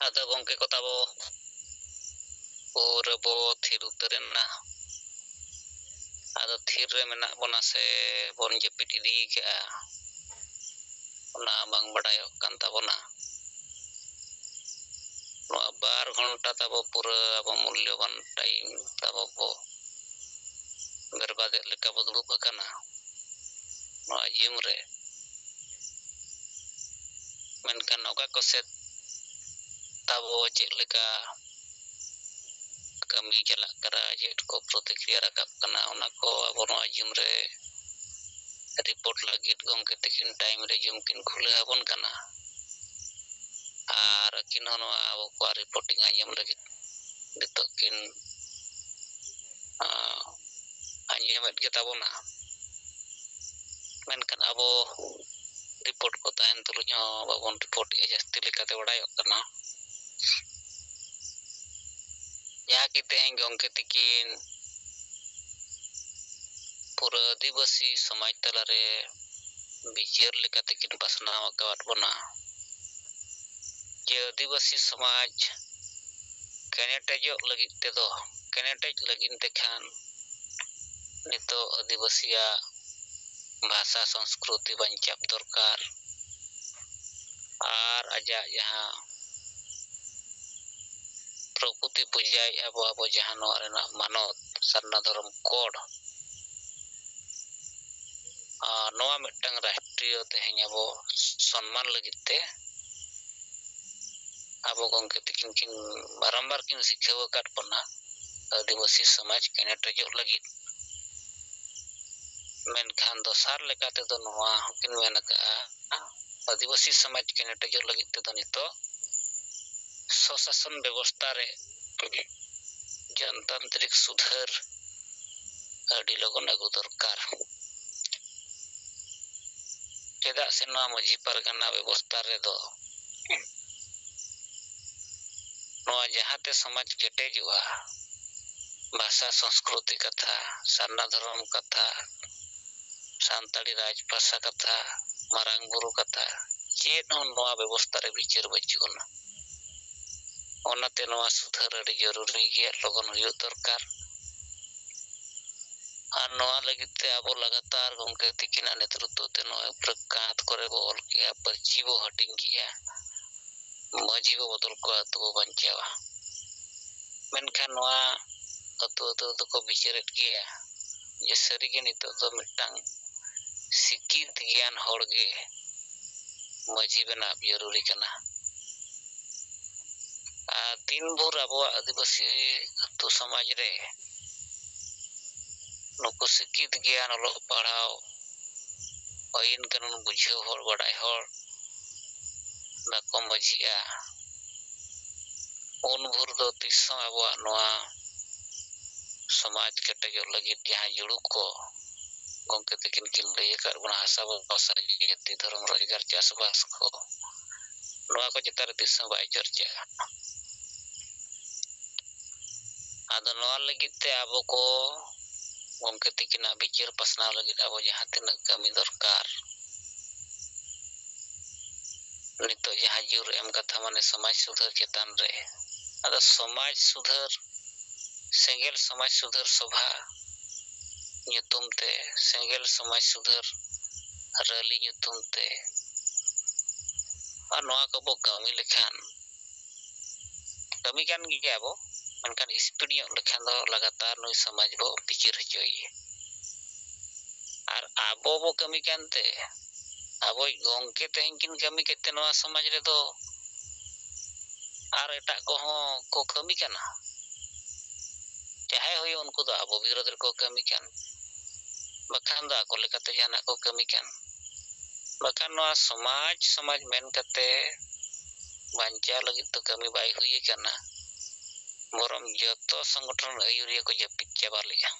ᱟᱫᱚ ᱜᱚᱢᱠᱮ ᱠᱚ ᱛᱟᱵᱚ, ᱯᱩᱨᱟᱹ ᱵᱚ ᱛᱷᱤᱨ ᱩᱛᱟᱹᱨ ᱮᱱᱟ᱾ ᱟᱫᱚ ᱛᱷᱤᱨ ᱨᱮ ᱢᱮᱱᱟᱜ ᱵᱚᱱᱟ ᱥᱮ ᱵᱚᱱ ᱡᱟᱹᱯᱤᱫ ᱤᱫᱤ ᱠᱟᱜᱼᱟ, ᱚᱱᱟ ᱵᱟᱝ ᱵᱟᱰᱟᱭᱚᱜ ᱠᱟᱱ ᱛᱟᱵᱚᱱᱟ᱾ ᱱᱚᱣᱟ ᱵᱟᱨ ᱜᱷᱚᱱᱴᱟ ᱛᱟᱵᱚ ᱯᱩᱨᱟᱹ ᱟᱵᱚ ᱢᱩᱞᱞᱚᱵᱟᱱ time ᱛᱟᱵᱚ ᱵᱚ ᱵᱮᱨᱵᱟᱫᱮᱫ ᱞᱮᱠᱟ ᱵᱚ ᱫᱩᱲᱩᱵ ᱟᱠᱟᱱᱟ ᱱᱚᱣᱟ ᱡᱤᱢ ᱨᱮ᱾ ᱢᱮᱱᱠᱷᱟᱱ ᱚᱠᱟ ᱠᱚ ᱥᱮᱫ ᱛᱟᱵᱚ ᱪᱮᱫ ᱞᱮᱠᱟ ᱠᱟᱹᱢᱤ ᱪᱟᱞᱟᱜ ᱠᱟᱱᱟ, ᱪᱮᱫ ᱠᱚ ᱯᱨᱚᱛᱤᱠᱨᱤᱭᱟ ᱨᱟᱠᱟᱵ ᱠᱟᱱᱟ, ᱚᱱᱟ ᱠᱚ ᱟᱵᱚ ᱱᱚᱣᱟ ᱡᱤᱢ ᱨᱮ report ᱞᱟᱹᱜᱤᱫ ᱜᱚᱢᱠᱮ ᱛᱤᱠᱤᱱ time ᱨᱮ ᱡᱤᱢ ᱠᱤᱱ ᱠᱷᱩᱞᱟᱹᱣ ᱟᱵᱚᱱ ᱠᱟᱱᱟ᱾ ᱟᱨ ᱟᱹᱠᱤᱱ ᱦᱚᱸ ᱱᱚᱣᱟ ᱟᱵᱚ ᱠᱚᱣᱟᱜ reporting ᱟᱸᱡᱚᱢ ᱞᱟᱹᱜᱤᱫ ᱱᱤᱛᱚᱜ ᱠᱤᱱ, ᱟᱸ, ᱟᱸᱡᱚᱢᱮᱫ ᱜᱮ ᱛᱟᱵᱚᱱᱟ᱾ ᱢᱮᱱᱠᱷᱟᱱ ᱟᱵᱚ report ᱠᱚ ᱛᱟᱦᱮᱱ ᱛᱩᱞᱩᱡ ᱦᱚᱸ ᱵᱟᱵᱚᱱ report ᱮᱫᱼᱟ, ᱡᱟᱹᱥᱛᱤ ᱞᱮᱠᱟᱛᱮ ᱵᱟᱲᱟᱭᱚᱜ ᱠᱟᱱᱟ᱾ ᱡᱟᱦᱟᱸ ᱠᱤ ᱛᱮᱦᱮᱧ ᱜᱚᱢᱠᱮ ᱛᱤᱠᱤᱱ ᱯᱩᱨᱟᱹ ᱟᱹᱫᱤᱵᱟᱹᱥᱤ ᱥᱚᱢᱟᱡᱽ ᱛᱟᱞᱟᱨᱮ ᱵᱤᱪᱟᱹᱨ ᱞᱮᱠᱟᱛᱮ ᱠᱤᱱ ᱯᱟᱥᱱᱟᱣ ᱟᱠᱟᱫ ᱵᱚᱱᱟ ᱡᱮ ᱟᱹᱫᱤᱵᱟᱹᱥᱤ ᱥᱚᱢᱟᱡᱽ ᱠᱮᱱᱮᱴᱮᱡᱚᱜ ᱞᱟᱹᱜᱤᱫ ᱛᱮᱫᱚ, ᱠᱮᱱᱮᱴᱮᱡ ᱞᱟᱹᱜᱤᱫ ᱛᱮᱠᱷᱟᱱ ᱱᱤᱛᱚᱜ ᱟᱹᱫᱤᱵᱟᱹᱥᱤᱭᱟᱜ ᱵᱷᱟᱥᱟ ᱥᱚᱝᱥᱠᱨᱩᱛᱤ ᱵᱟᱧᱪᱟᱣ ᱫᱚᱨᱠᱟᱨ᱾ ᱟᱨ ᱟᱡᱟᱜ ᱡᱟᱦᱟᱸ ᱯᱨᱚᱠᱨᱤᱛᱤ ᱯᱩᱡᱟᱹᱭᱮᱫᱼᱟ ᱵᱚ, ᱟᱵᱚ ᱡᱟᱦᱟᱸ ᱱᱚᱣᱟ ᱨᱮᱱᱟᱜ ᱢᱟᱱᱚᱛ, ᱥᱟᱨᱱᱟ ᱫᱷᱚᱨᱚᱢ code, ᱟᱨ ᱱᱚᱣᱟ ᱢᱤᱫᱴᱟᱝ ᱨᱟᱥᱴᱨᱤᱭᱚ ᱛᱮᱦᱮᱧ ᱟᱵᱚ ᱥᱚᱱᱢᱟᱱ ᱞᱟᱹᱜᱤᱫ ᱛᱮ ᱟᱵᱚ ᱜᱚᱢᱠᱮ ᱛᱤᱠᱤᱱ ᱠᱤᱱ ᱵᱟᱨᱚᱢᱵᱟᱨ ᱠᱤᱱ ᱥᱤᱠᱷᱟᱹᱣ ᱟᱠᱟᱫ ᱵᱚᱱᱟ, ᱟᱹᱫᱤᱵᱟᱹᱥᱤ ᱥᱚᱢᱟᱡᱽ ᱠᱮᱱᱮᱴᱮᱡᱚᱜ ᱞᱟᱹᱜᱤᱫ᱾ ᱢᱮᱱᱠᱷᱟᱱ ᱫᱚᱥᱟᱨ ᱞᱮᱠᱟ ᱛᱮᱫᱚ ᱱᱚᱣᱟ ᱦᱚᱸᱠᱤᱱ ᱢᱮᱱ ᱟᱠᱟᱫᱼᱟ, ᱟᱹᱫᱤᱵᱟᱹᱥᱤ ᱥᱚᱢᱟᱡᱽ ᱠᱮᱱᱮᱴᱮᱡᱚᱜ ᱞᱟᱹᱜᱤᱫ ᱛᱮᱫᱚ ᱱᱤᱛᱚᱜ ᱥᱚᱥᱟᱥᱚᱱ ᱵᱮᱵᱚᱥᱛᱷᱟ ᱨᱮ ᱡᱚᱱᱛᱟᱱᱛᱨᱤᱠ ᱥᱩᱫᱷᱟᱹᱨ ᱟᱹᱰᱤ ᱞᱚᱜᱚᱱ ᱟᱹᱜᱩ ᱫᱚᱨᱠᱟᱨ᱾ ᱪᱮᱫᱟᱜ ᱥᱮ ᱱᱚᱣᱟ ᱢᱟᱹᱡᱷᱤ ᱯᱟᱨᱜᱟᱱᱟ ᱵᱮᱵᱚᱥᱛᱷᱟ ᱨᱮᱫᱚ ᱱᱚᱣᱟ ᱡᱟᱦᱟᱸᱛᱮ ᱥᱚᱢᱟᱡᱽ ᱠᱮᱴᱮᱡᱚᱜᱼᱟ, ᱵᱷᱟᱥᱟ ᱥᱚᱝᱥᱠᱨᱩᱛᱤ ᱠᱟᱛᱷᱟ, ᱥᱟᱨᱱᱟ ᱫᱷᱚᱨᱚᱢ ᱠᱟᱛᱷᱟ, ᱥᱟᱱᱛᱟᱲᱤ ᱨᱟᱡᱽ ᱵᱷᱟᱥᱟ ᱠᱟᱛᱷᱟ, ᱢᱟᱨᱟᱝ ᱵᱩᱨᱩ ᱠᱟᱛᱷᱟ, ᱪᱮᱫ ᱦᱚᱸ ᱱᱚᱣᱟ ᱵᱮᱵᱚᱥᱛᱷᱟ ᱨᱮ ᱵᱤᱪᱟᱹᱨ ᱵᱟᱹᱪᱩᱜ ᱟᱱᱟ᱾ ᱚᱱᱟᱛᱮ ᱱᱚᱣᱟ ᱥᱩᱫᱷᱟᱹᱨ ᱟᱹᱰᱤ ᱡᱚᱨᱩᱨᱤ ᱜᱮᱭᱟ, ᱞᱚᱜᱚᱱ ᱦᱩᱭᱩᱜ ᱫᱚᱨᱠᱟᱨ᱾ ᱟᱨ ᱱᱚᱣᱟ ᱞᱟᱹᱜᱤᱫ ᱛᱮ ᱟᱵᱚ ᱞᱟᱜᱟᱛᱟᱨ ᱜᱚᱢᱠᱮ ᱛᱤᱠᱤᱱᱟᱜ ᱱᱮᱛᱨᱤᱛᱵ ᱛᱮ ᱱᱚᱜᱼᱚᱭ ᱩᱯᱨᱟᱹ ᱠᱟᱸᱛ ᱠᱚᱨᱮ ᱵᱚ ᱚᱞ ᱠᱮᱜᱼᱟ, ᱯᱟᱹᱨᱪᱤ ᱵᱚ ᱦᱟᱹᱴᱤᱧ ᱠᱮᱜᱼᱟ, ᱢᱟᱹᱡᱷᱤ ᱵᱚ ᱵᱚᱫᱚᱞ ᱠᱚᱣᱟ, ᱟᱹᱛᱩ ᱵᱚ ᱵᱟᱧᱪᱟᱣᱟ᱾ ᱢᱮᱱᱠᱷᱟᱱ ᱱᱚᱣᱟ ᱟᱹᱛᱩ ᱟᱹᱛᱩ ᱨᱮᱫᱚ ᱠᱚ ᱵᱤᱪᱟᱹᱨᱮᱫ ᱜᱮᱭᱟ ᱡᱮ ᱥᱟᱹᱨᱤᱜᱮ ᱱᱤᱛᱚᱜ ᱫᱚ ᱢᱤᱫᱴᱟᱝ ᱥᱤᱠᱠᱷᱤᱛ ᱜᱮᱭᱟᱱ ᱦᱚᱲ ᱜᱮ ᱢᱟᱹᱡᱷᱤ ᱵᱮᱱᱟᱣ ᱡᱟᱹᱨᱩᱨᱤ ᱠᱟᱱᱟ᱾ ᱟᱨ ᱛᱤᱱ ᱵᱷᱳᱨ ᱟᱵᱚᱣᱟᱜ ᱟᱹᱫᱤᱵᱟᱹᱥᱤ ᱟᱹᱛᱩ ᱥᱚᱢᱟᱡᱽ ᱨᱮ ᱱᱩᱠᱩ ᱥᱤᱠᱠᱷᱤᱛ ᱜᱮᱭᱟᱱ, ᱚᱞᱚᱜ ᱯᱟᱲᱦᱟᱣ, ᱟᱹᱭᱤᱱ ᱠᱟᱹᱱᱩᱱ ᱵᱩᱡᱷᱟᱹᱣ ᱦᱚᱲ, ᱵᱟᱰᱟᱭ ᱦᱚᱲ ᱵᱟᱠᱚ ᱢᱟᱹᱡᱷᱤᱜᱼᱟ, ᱩᱱ ᱵᱷᱳᱨ ᱫᱚ ᱛᱤᱥ ᱦᱚᱸ ᱟᱵᱚᱣᱟᱜ ᱱᱚᱣᱟ ᱥᱚᱢᱟᱡᱽ ᱠᱮᱴᱮᱡᱚᱜ ᱞᱟᱹᱜᱤᱫ ᱡᱟᱦᱟᱸ ᱡᱩᱲᱩ ᱠᱚ ᱜᱚᱢᱠᱮ ᱛᱟᱹᱠᱤᱱ ᱠᱤᱱ ᱞᱟᱹᱭ ᱟᱠᱟᱫ ᱵᱚᱱᱟ, ᱦᱟᱥᱟ ᱵᱷᱟᱥᱟ, ᱡᱟᱹᱛᱤ, ᱫᱷᱚᱨᱚᱢ, ᱨᱳᱡᱽᱜᱟᱨ, ᱪᱟᱥᱵᱟᱥ ᱠᱚ, ᱱᱚᱣᱟ ᱠᱚ ᱪᱮᱛᱟᱱ ᱨᱮ ᱛᱤᱥ ᱦᱚᱸ ᱵᱟᱭ ᱪᱚᱨᱪᱟᱜᱼᱟ᱾ ᱟᱫᱚ ᱱᱚᱣᱟ ᱞᱟᱹᱜᱤᱫ ᱛᱮ ᱟᱵᱚ ᱠᱚ ᱜᱚᱢᱠᱮ ᱛᱤᱠᱤᱱᱟᱜ ᱵᱤᱪᱟᱹᱨ ᱯᱟᱥᱱᱟᱣ ᱞᱟᱹᱜᱤᱫ ᱟᱵᱚ ᱡᱟᱦᱟᱸ ᱛᱤᱱᱟᱹᱜ ᱠᱟᱹᱢᱤ ᱫᱚᱨᱠᱟᱨ, ᱱᱤᱛᱚᱜ ᱡᱟᱦᱟᱸ ᱡᱳᱨ ᱮᱢ ᱠᱟᱛᱷᱟ, ᱢᱟᱱᱮ ᱥᱚᱢᱟᱡᱽ ᱥᱩᱫᱷᱟᱹᱨ ᱪᱮᱛᱟᱱ ᱨᱮ, ᱟᱫᱚ ᱥᱚᱢᱟᱡᱽ ᱥᱩᱫᱷᱟᱹᱨ, ᱥᱮᱸᱜᱮᱞ ᱥᱚᱢᱟᱡᱽ ᱥᱩᱫᱷᱟᱹᱨ ᱥᱚᱵᱷᱟ ᱧᱩᱛᱩᱢ ᱛᱮ, ᱥᱮᱸᱜᱮᱞ ᱥᱚᱢᱟᱡᱽ ᱥᱩᱫᱷᱟᱹᱨ ᱨᱮᱞᱤ ᱧᱩᱛᱩᱢ ᱛᱮ, ᱟᱨ ᱱᱚᱣᱟ ᱠᱚᱵᱚ ᱠᱟᱹᱢᱤ ᱞᱮᱠᱷᱟᱱ, ᱠᱟᱹᱢᱤ ᱠᱟᱱ ᱜᱮᱭᱟ ᱵᱚ, ᱢᱮᱱᱠᱷᱟᱱ ᱥᱯᱤᱰ ᱧᱚᱜ ᱞᱮᱠᱷᱟᱱ ᱫᱚ ᱞᱟᱜᱟᱛᱟᱨ ᱱᱩᱭ ᱥᱚᱢᱟᱡᱽ ᱵᱚ ᱵᱤᱪᱟᱹᱨ ᱦᱚᱪᱚᱭᱮᱭᱟ᱾ ᱟᱨ ᱟᱵᱚ ᱵᱚ ᱠᱟᱹᱢᱤ ᱠᱟᱱᱛᱮ ᱟᱵᱚᱭᱤᱡ ᱜᱚᱢᱠᱮ ᱛᱮᱦᱮᱧ ᱠᱤᱱ ᱠᱟᱹᱢᱤ ᱠᱮᱫ ᱛᱮ ᱱᱚᱣᱟ ᱥᱚᱢᱟᱡᱽ ᱨᱮᱫᱚ ᱟᱨ ᱮᱴᱟᱜ ᱠᱚᱦᱚᱸ ᱠᱚ ᱠᱟᱹᱢᱤ ᱠᱟᱱᱟ᱾ ᱡᱟᱦᱟᱸᱭ ᱦᱩᱭᱩᱜ, ᱩᱱᱠᱩ ᱫᱚ ᱟᱵᱚ ᱵᱤᱨᱳᱫᱷ ᱨᱮᱠᱚ ᱠᱟᱹᱢᱤ ᱠᱟᱱ, ᱵᱟᱠᱷᱟᱱ ᱫᱚ ᱟᱠᱚ ᱞᱮᱠᱟᱛᱮ ᱡᱟᱦᱟᱱᱟᱜ ᱠᱚ ᱠᱟᱹᱢᱤ ᱠᱟᱱ᱾ ᱵᱟᱠᱷᱟᱱ ᱱᱚᱣᱟ ᱥᱚᱢᱟᱡᱽ, ᱥᱚᱢᱟᱡᱽ ᱢᱮᱱ ᱠᱟᱛᱮ ᱵᱟᱧᱪᱟᱣ ᱞᱟᱹᱜᱤᱫ ᱫᱚ ᱠᱟᱹᱢᱤ ᱵᱟᱭ ᱦᱩᱭ ᱟᱠᱟᱱᱟ᱾ ᱵᱚᱨᱚᱝ ᱡᱚᱛᱚ ᱥᱚᱝᱜᱚᱴᱷᱚᱱ ᱟᱹᱭᱩᱨᱤᱭᱟᱹ ᱠᱚ ᱡᱟᱹᱯᱤᱫ ᱪᱟᱵᱟ ᱞᱮᱫᱼᱟ᱾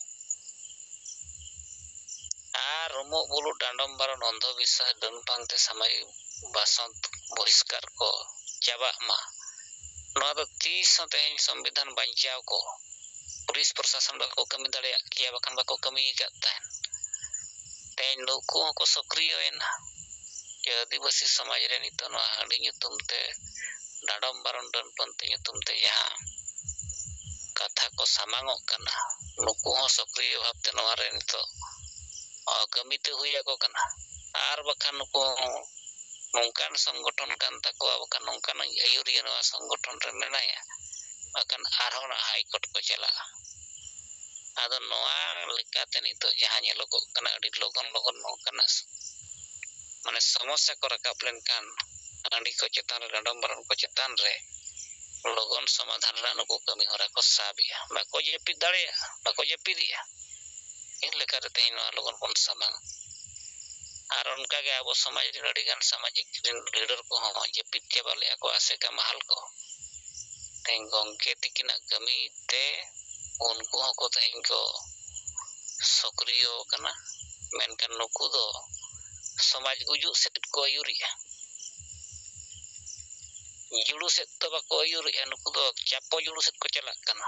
ᱟᱨ ᱨᱩᱢᱩᱜ ᱵᱩᱞᱩᱜ, ᱰᱟᱸᱰᱚᱢ ᱵᱟᱨᱚᱱ, ᱚᱱᱫᱷᱚ ᱵᱤᱥᱥᱟᱥ, ᱰᱟᱹᱱ ᱯᱟᱱᱛᱮ, ᱥᱟᱢᱟᱡᱤᱠ ᱵᱟᱥᱚᱱᱛ ᱵᱚᱦᱤᱥᱠᱟᱨ ᱠᱚ ᱪᱟᱵᱟᱜ ᱢᱟ᱾ ᱱᱚᱣᱟ ᱫᱚ ᱛᱤᱥ ᱦᱚᱸ ᱛᱮᱦᱮᱧ ᱥᱚᱝᱵᱤᱫᱷᱟᱱ ᱵᱟᱧᱪᱟᱣ ᱠᱚ, ᱯᱩᱞᱤᱥ ᱯᱨᱚᱥᱟᱥᱚᱱ ᱵᱟᱠᱚ ᱠᱟᱹᱢᱤ ᱫᱟᱲᱮᱭᱟᱜ ᱠᱮᱭᱟ, ᱵᱟᱠᱷᱟᱱ ᱵᱟᱠᱚ ᱠᱟᱹᱢᱤ ᱟᱠᱟᱫ ᱛᱟᱦᱮᱸᱫ᱾ ᱛᱮᱦᱮᱧ ᱱᱩᱠᱩ ᱦᱚᱸᱠᱚ ᱥᱚᱠᱨᱤᱭᱚᱭᱮᱱᱟ᱾ ᱡᱮ ᱟᱹᱫᱤᱵᱟᱹᱥᱤ ᱥᱚᱢᱟᱡᱽ ᱨᱮ ᱱᱤᱛᱚᱜ ᱱᱚᱣᱟ ᱦᱟᱺᱰᱤ ᱧᱩᱛᱩᱢ ᱛᱮ ᱰᱟᱸᱰᱚᱢ ᱵᱟᱨᱚᱱ ᱰᱟᱹᱱ ᱯᱟᱹᱱᱛᱤ ᱧᱩᱛᱩᱢ ᱛᱮ ᱡᱟᱦᱟᱸ ᱠᱟᱛᱷᱟ ᱠᱚ ᱥᱟᱢᱟᱝᱚᱜ ᱠᱟᱱᱟ, ᱱᱩᱠᱩ ᱦᱚᱸ ᱥᱚᱠᱨᱤᱭᱚ ᱵᱷᱟᱵᱽᱛᱮ ᱱᱚᱣᱟ ᱨᱮ ᱱᱤᱛᱚᱜ, ᱚ, ᱠᱟᱹᱢᱤ ᱛᱮ ᱦᱩᱭ ᱟᱠᱚ ᱠᱟᱱᱟ᱾ ᱟᱨ ᱵᱟᱠᱷᱟᱱ ᱱᱩᱠᱩ ᱦᱚᱸ ᱱᱚᱝᱠᱟᱱ ᱥᱚᱝᱜᱚᱴᱷᱚᱱ ᱠᱟᱱ ᱛᱟᱠᱚᱣᱟ, ᱵᱟᱠᱷᱟᱱ ᱱᱚᱝᱠᱟᱱ ᱟᱹᱭᱩᱨᱤᱭᱟᱹ ᱱᱚᱣᱟ ᱥᱚᱝᱜᱚᱴᱷᱚᱱ ᱨᱮ ᱢᱮᱱᱟᱭᱟ, ᱵᱟᱠᱷᱟᱱ ᱟᱨᱦᱚᱸ ᱱᱟᱜ ᱦᱟᱭ ᱠᱳᱨᱴ ᱠᱚ ᱪᱟᱞᱟᱜᱼᱟ᱾ ᱟᱫᱚ ᱱᱚᱣᱟ ᱞᱮᱠᱟᱛᱮ ᱱᱤᱛᱚᱜ ᱡᱟᱦᱟᱸ ᱧᱮᱞᱚᱜᱚᱜ ᱠᱟᱱᱟ, ᱟᱹᱰᱤ ᱞᱚᱜᱚᱱ ᱞᱚᱜᱚᱱ ᱱᱚᱝᱠᱟᱱᱟᱜ ᱢᱟᱱᱮ ᱥᱚᱢᱚᱥᱥᱟ ᱠᱚ ᱨᱟᱠᱟᱵ ᱞᱮᱱᱠᱷᱟᱱ ᱦᱟᱺᱰᱤ ᱠᱚ ᱪᱮᱛᱟᱱ ᱨᱮ, ᱰᱟᱸᱰᱚᱢ ᱵᱟᱨᱚᱱ ᱠᱚ ᱪᱮᱛᱟᱱ ᱨᱮ ᱞᱚᱜᱚᱱ ᱥᱚᱢᱟᱫᱷᱟᱱ ᱨᱮᱱᱟᱜ ᱱᱩᱠᱩ ᱠᱟᱹᱢᱤ ᱦᱚᱨᱟ ᱠᱚ ᱥᱟᱵᱮᱜᱼᱟ, ᱵᱟᱠᱚ ᱡᱟᱹᱯᱤᱫ ᱫᱟᱲᱮᱭᱟᱜᱼᱟ, ᱵᱟᱠᱚ ᱡᱟᱹᱯᱤᱫᱮᱜᱼᱟ᱾ ᱤᱱ ᱞᱮᱠᱟᱛᱮ ᱛᱮᱦᱮᱧ ᱱᱚᱣᱟ ᱞᱚᱜᱚᱱ ᱵᱚᱱ ᱥᱟᱢᱟᱝᱟ᱾ ᱟᱨ ᱚᱱᱠᱟᱜᱮ ᱟᱵᱚ ᱥᱚᱢᱟᱡᱽ ᱨᱮᱱ ᱟᱹᱰᱤᱜᱟᱱ ᱥᱟᱢᱟᱡᱤᱠ ᱨᱮᱱ ᱞᱤᱰᱟᱨ ᱠᱚᱦᱚᱸ ᱡᱟᱹᱯᱤᱫ ᱪᱟᱵᱟ ᱞᱮᱫᱼᱟ ᱠᱚ ᱟᱥᱮᱠᱟ ᱢᱟᱦᱟᱞ ᱠᱚ᱾ ᱛᱮᱦᱮᱧ ᱜᱚᱢᱠᱮ ᱛᱤᱠᱤᱱᱟᱜ ᱠᱟᱹᱢᱤ ᱛᱮ ᱩᱱᱠᱩ ᱦᱚᱸᱠᱚ ᱛᱮᱦᱮᱧ ᱠᱚ ᱥᱚᱠᱨᱤᱭᱚ ᱟᱠᱟᱱᱟ᱾ ᱢᱮᱱᱠᱷᱟᱱ ᱱᱩᱠᱩ ᱫᱚ ᱥᱚᱢᱟᱡᱽ ᱜᱩᱡᱩᱜ ᱥᱮᱫ ᱠᱚ ᱟᱹᱭᱩᱨᱮᱜᱼᱟ, ᱡᱩᱲᱩ ᱥᱮᱫ ᱫᱚ ᱵᱟᱠᱚ ᱟᱹᱭᱩᱨᱮᱜᱼᱟ, ᱱᱩᱠᱩ ᱫᱚ ᱪᱟᱯᱚ ᱡᱩᱲᱩ ᱥᱮᱫ ᱠᱚ ᱪᱟᱞᱟᱜ ᱠᱟᱱᱟ᱾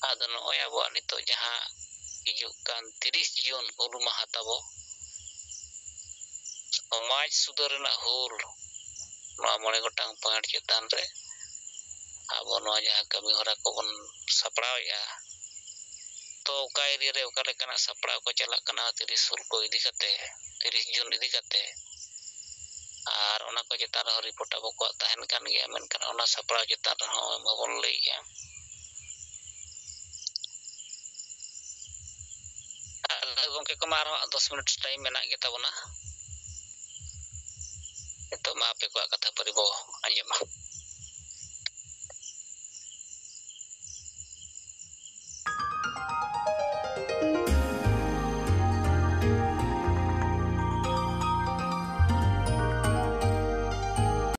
ᱟᱫᱚ ᱱᱚᱜᱼᱚᱭ ᱟᱵᱚᱣᱟᱜ ᱱᱤᱛᱚᱜ ᱡᱟᱦᱟᱸ ᱦᱤᱡᱩᱜ ᱠᱟᱱ ᱛᱤᱨᱤᱥ ᱡᱩᱱ ᱦᱩᱞ ᱢᱟᱦᱟ ᱛᱟᱵᱚ, ᱥᱚᱢᱟᱡᱽ ᱥᱩᱫᱷᱟᱹᱨ ᱨᱮᱱᱟᱜ ᱦᱩᱞ, ᱱᱚᱣᱟ ᱢᱚᱬᱮ ᱜᱚᱴᱟᱝ ᱯᱚᱭᱮᱱᱴ ᱪᱮᱛᱟᱱ ᱨᱮ ᱟᱵᱚ ᱱᱚᱣᱟ ᱡᱟᱦᱟᱸ ᱠᱟᱹᱢᱤ ᱦᱚᱨᱟ ᱠᱚᱵᱚᱱ ᱥᱟᱯᱲᱟᱣᱮᱫᱼᱟ, ᱛᱚ ᱚᱠᱟ ᱮᱨᱤᱭᱟ ᱨᱮ ᱚᱠᱟ ᱞᱮᱠᱟᱱᱟᱜ ᱥᱟᱯᱲᱟᱣ ᱠᱚ ᱪᱟᱞᱟᱜ ᱠᱟᱱᱟ ᱛᱤᱨᱤᱥ ᱦᱩᱞ ᱠᱚ ᱤᱫᱤ ᱠᱟᱛᱮ, ᱛᱤᱨᱤᱥ ᱡᱩᱱ ᱤᱫᱤ ᱠᱟᱛᱮ, ᱟᱨ ᱚᱱᱟ ᱠᱚ ᱪᱮᱛᱟᱱ ᱨᱮᱦᱚᱸ ᱨᱤᱯᱳᱨᱴ ᱟᱵᱚ ᱠᱚᱣᱟᱜ ᱛᱟᱦᱮᱱ ᱠᱟᱱ ᱜᱮᱭᱟ, ᱢᱮᱱᱠᱷᱟᱱ ᱚᱱᱟ ᱥᱟᱯᱲᱟᱣ ᱪᱮᱛᱟᱱ ᱨᱮᱦᱚᱸ ᱵᱟᱵᱚᱱ ᱞᱟᱹᱭᱮᱜᱼᱟ᱾ ᱟᱨ ᱜᱚᱢᱠᱮ ᱠᱚᱢᱟ ᱟᱨᱦᱚᱸ ᱫᱚᱥ ᱢᱤᱱᱤᱴ ᱴᱟᱭᱤᱢ ᱢᱮᱱᱟᱜ ᱜᱮᱛᱟ ᱵᱚᱱᱟ᱾ ᱱᱤᱛᱚᱜ ᱢᱟ ᱟᱯᱮ ᱠᱚᱣᱟᱜ ᱠᱟᱛᱷᱟ ᱯᱟᱹᱨᱤ ᱵᱚ ᱟᱸᱡᱚᱢᱟ᱾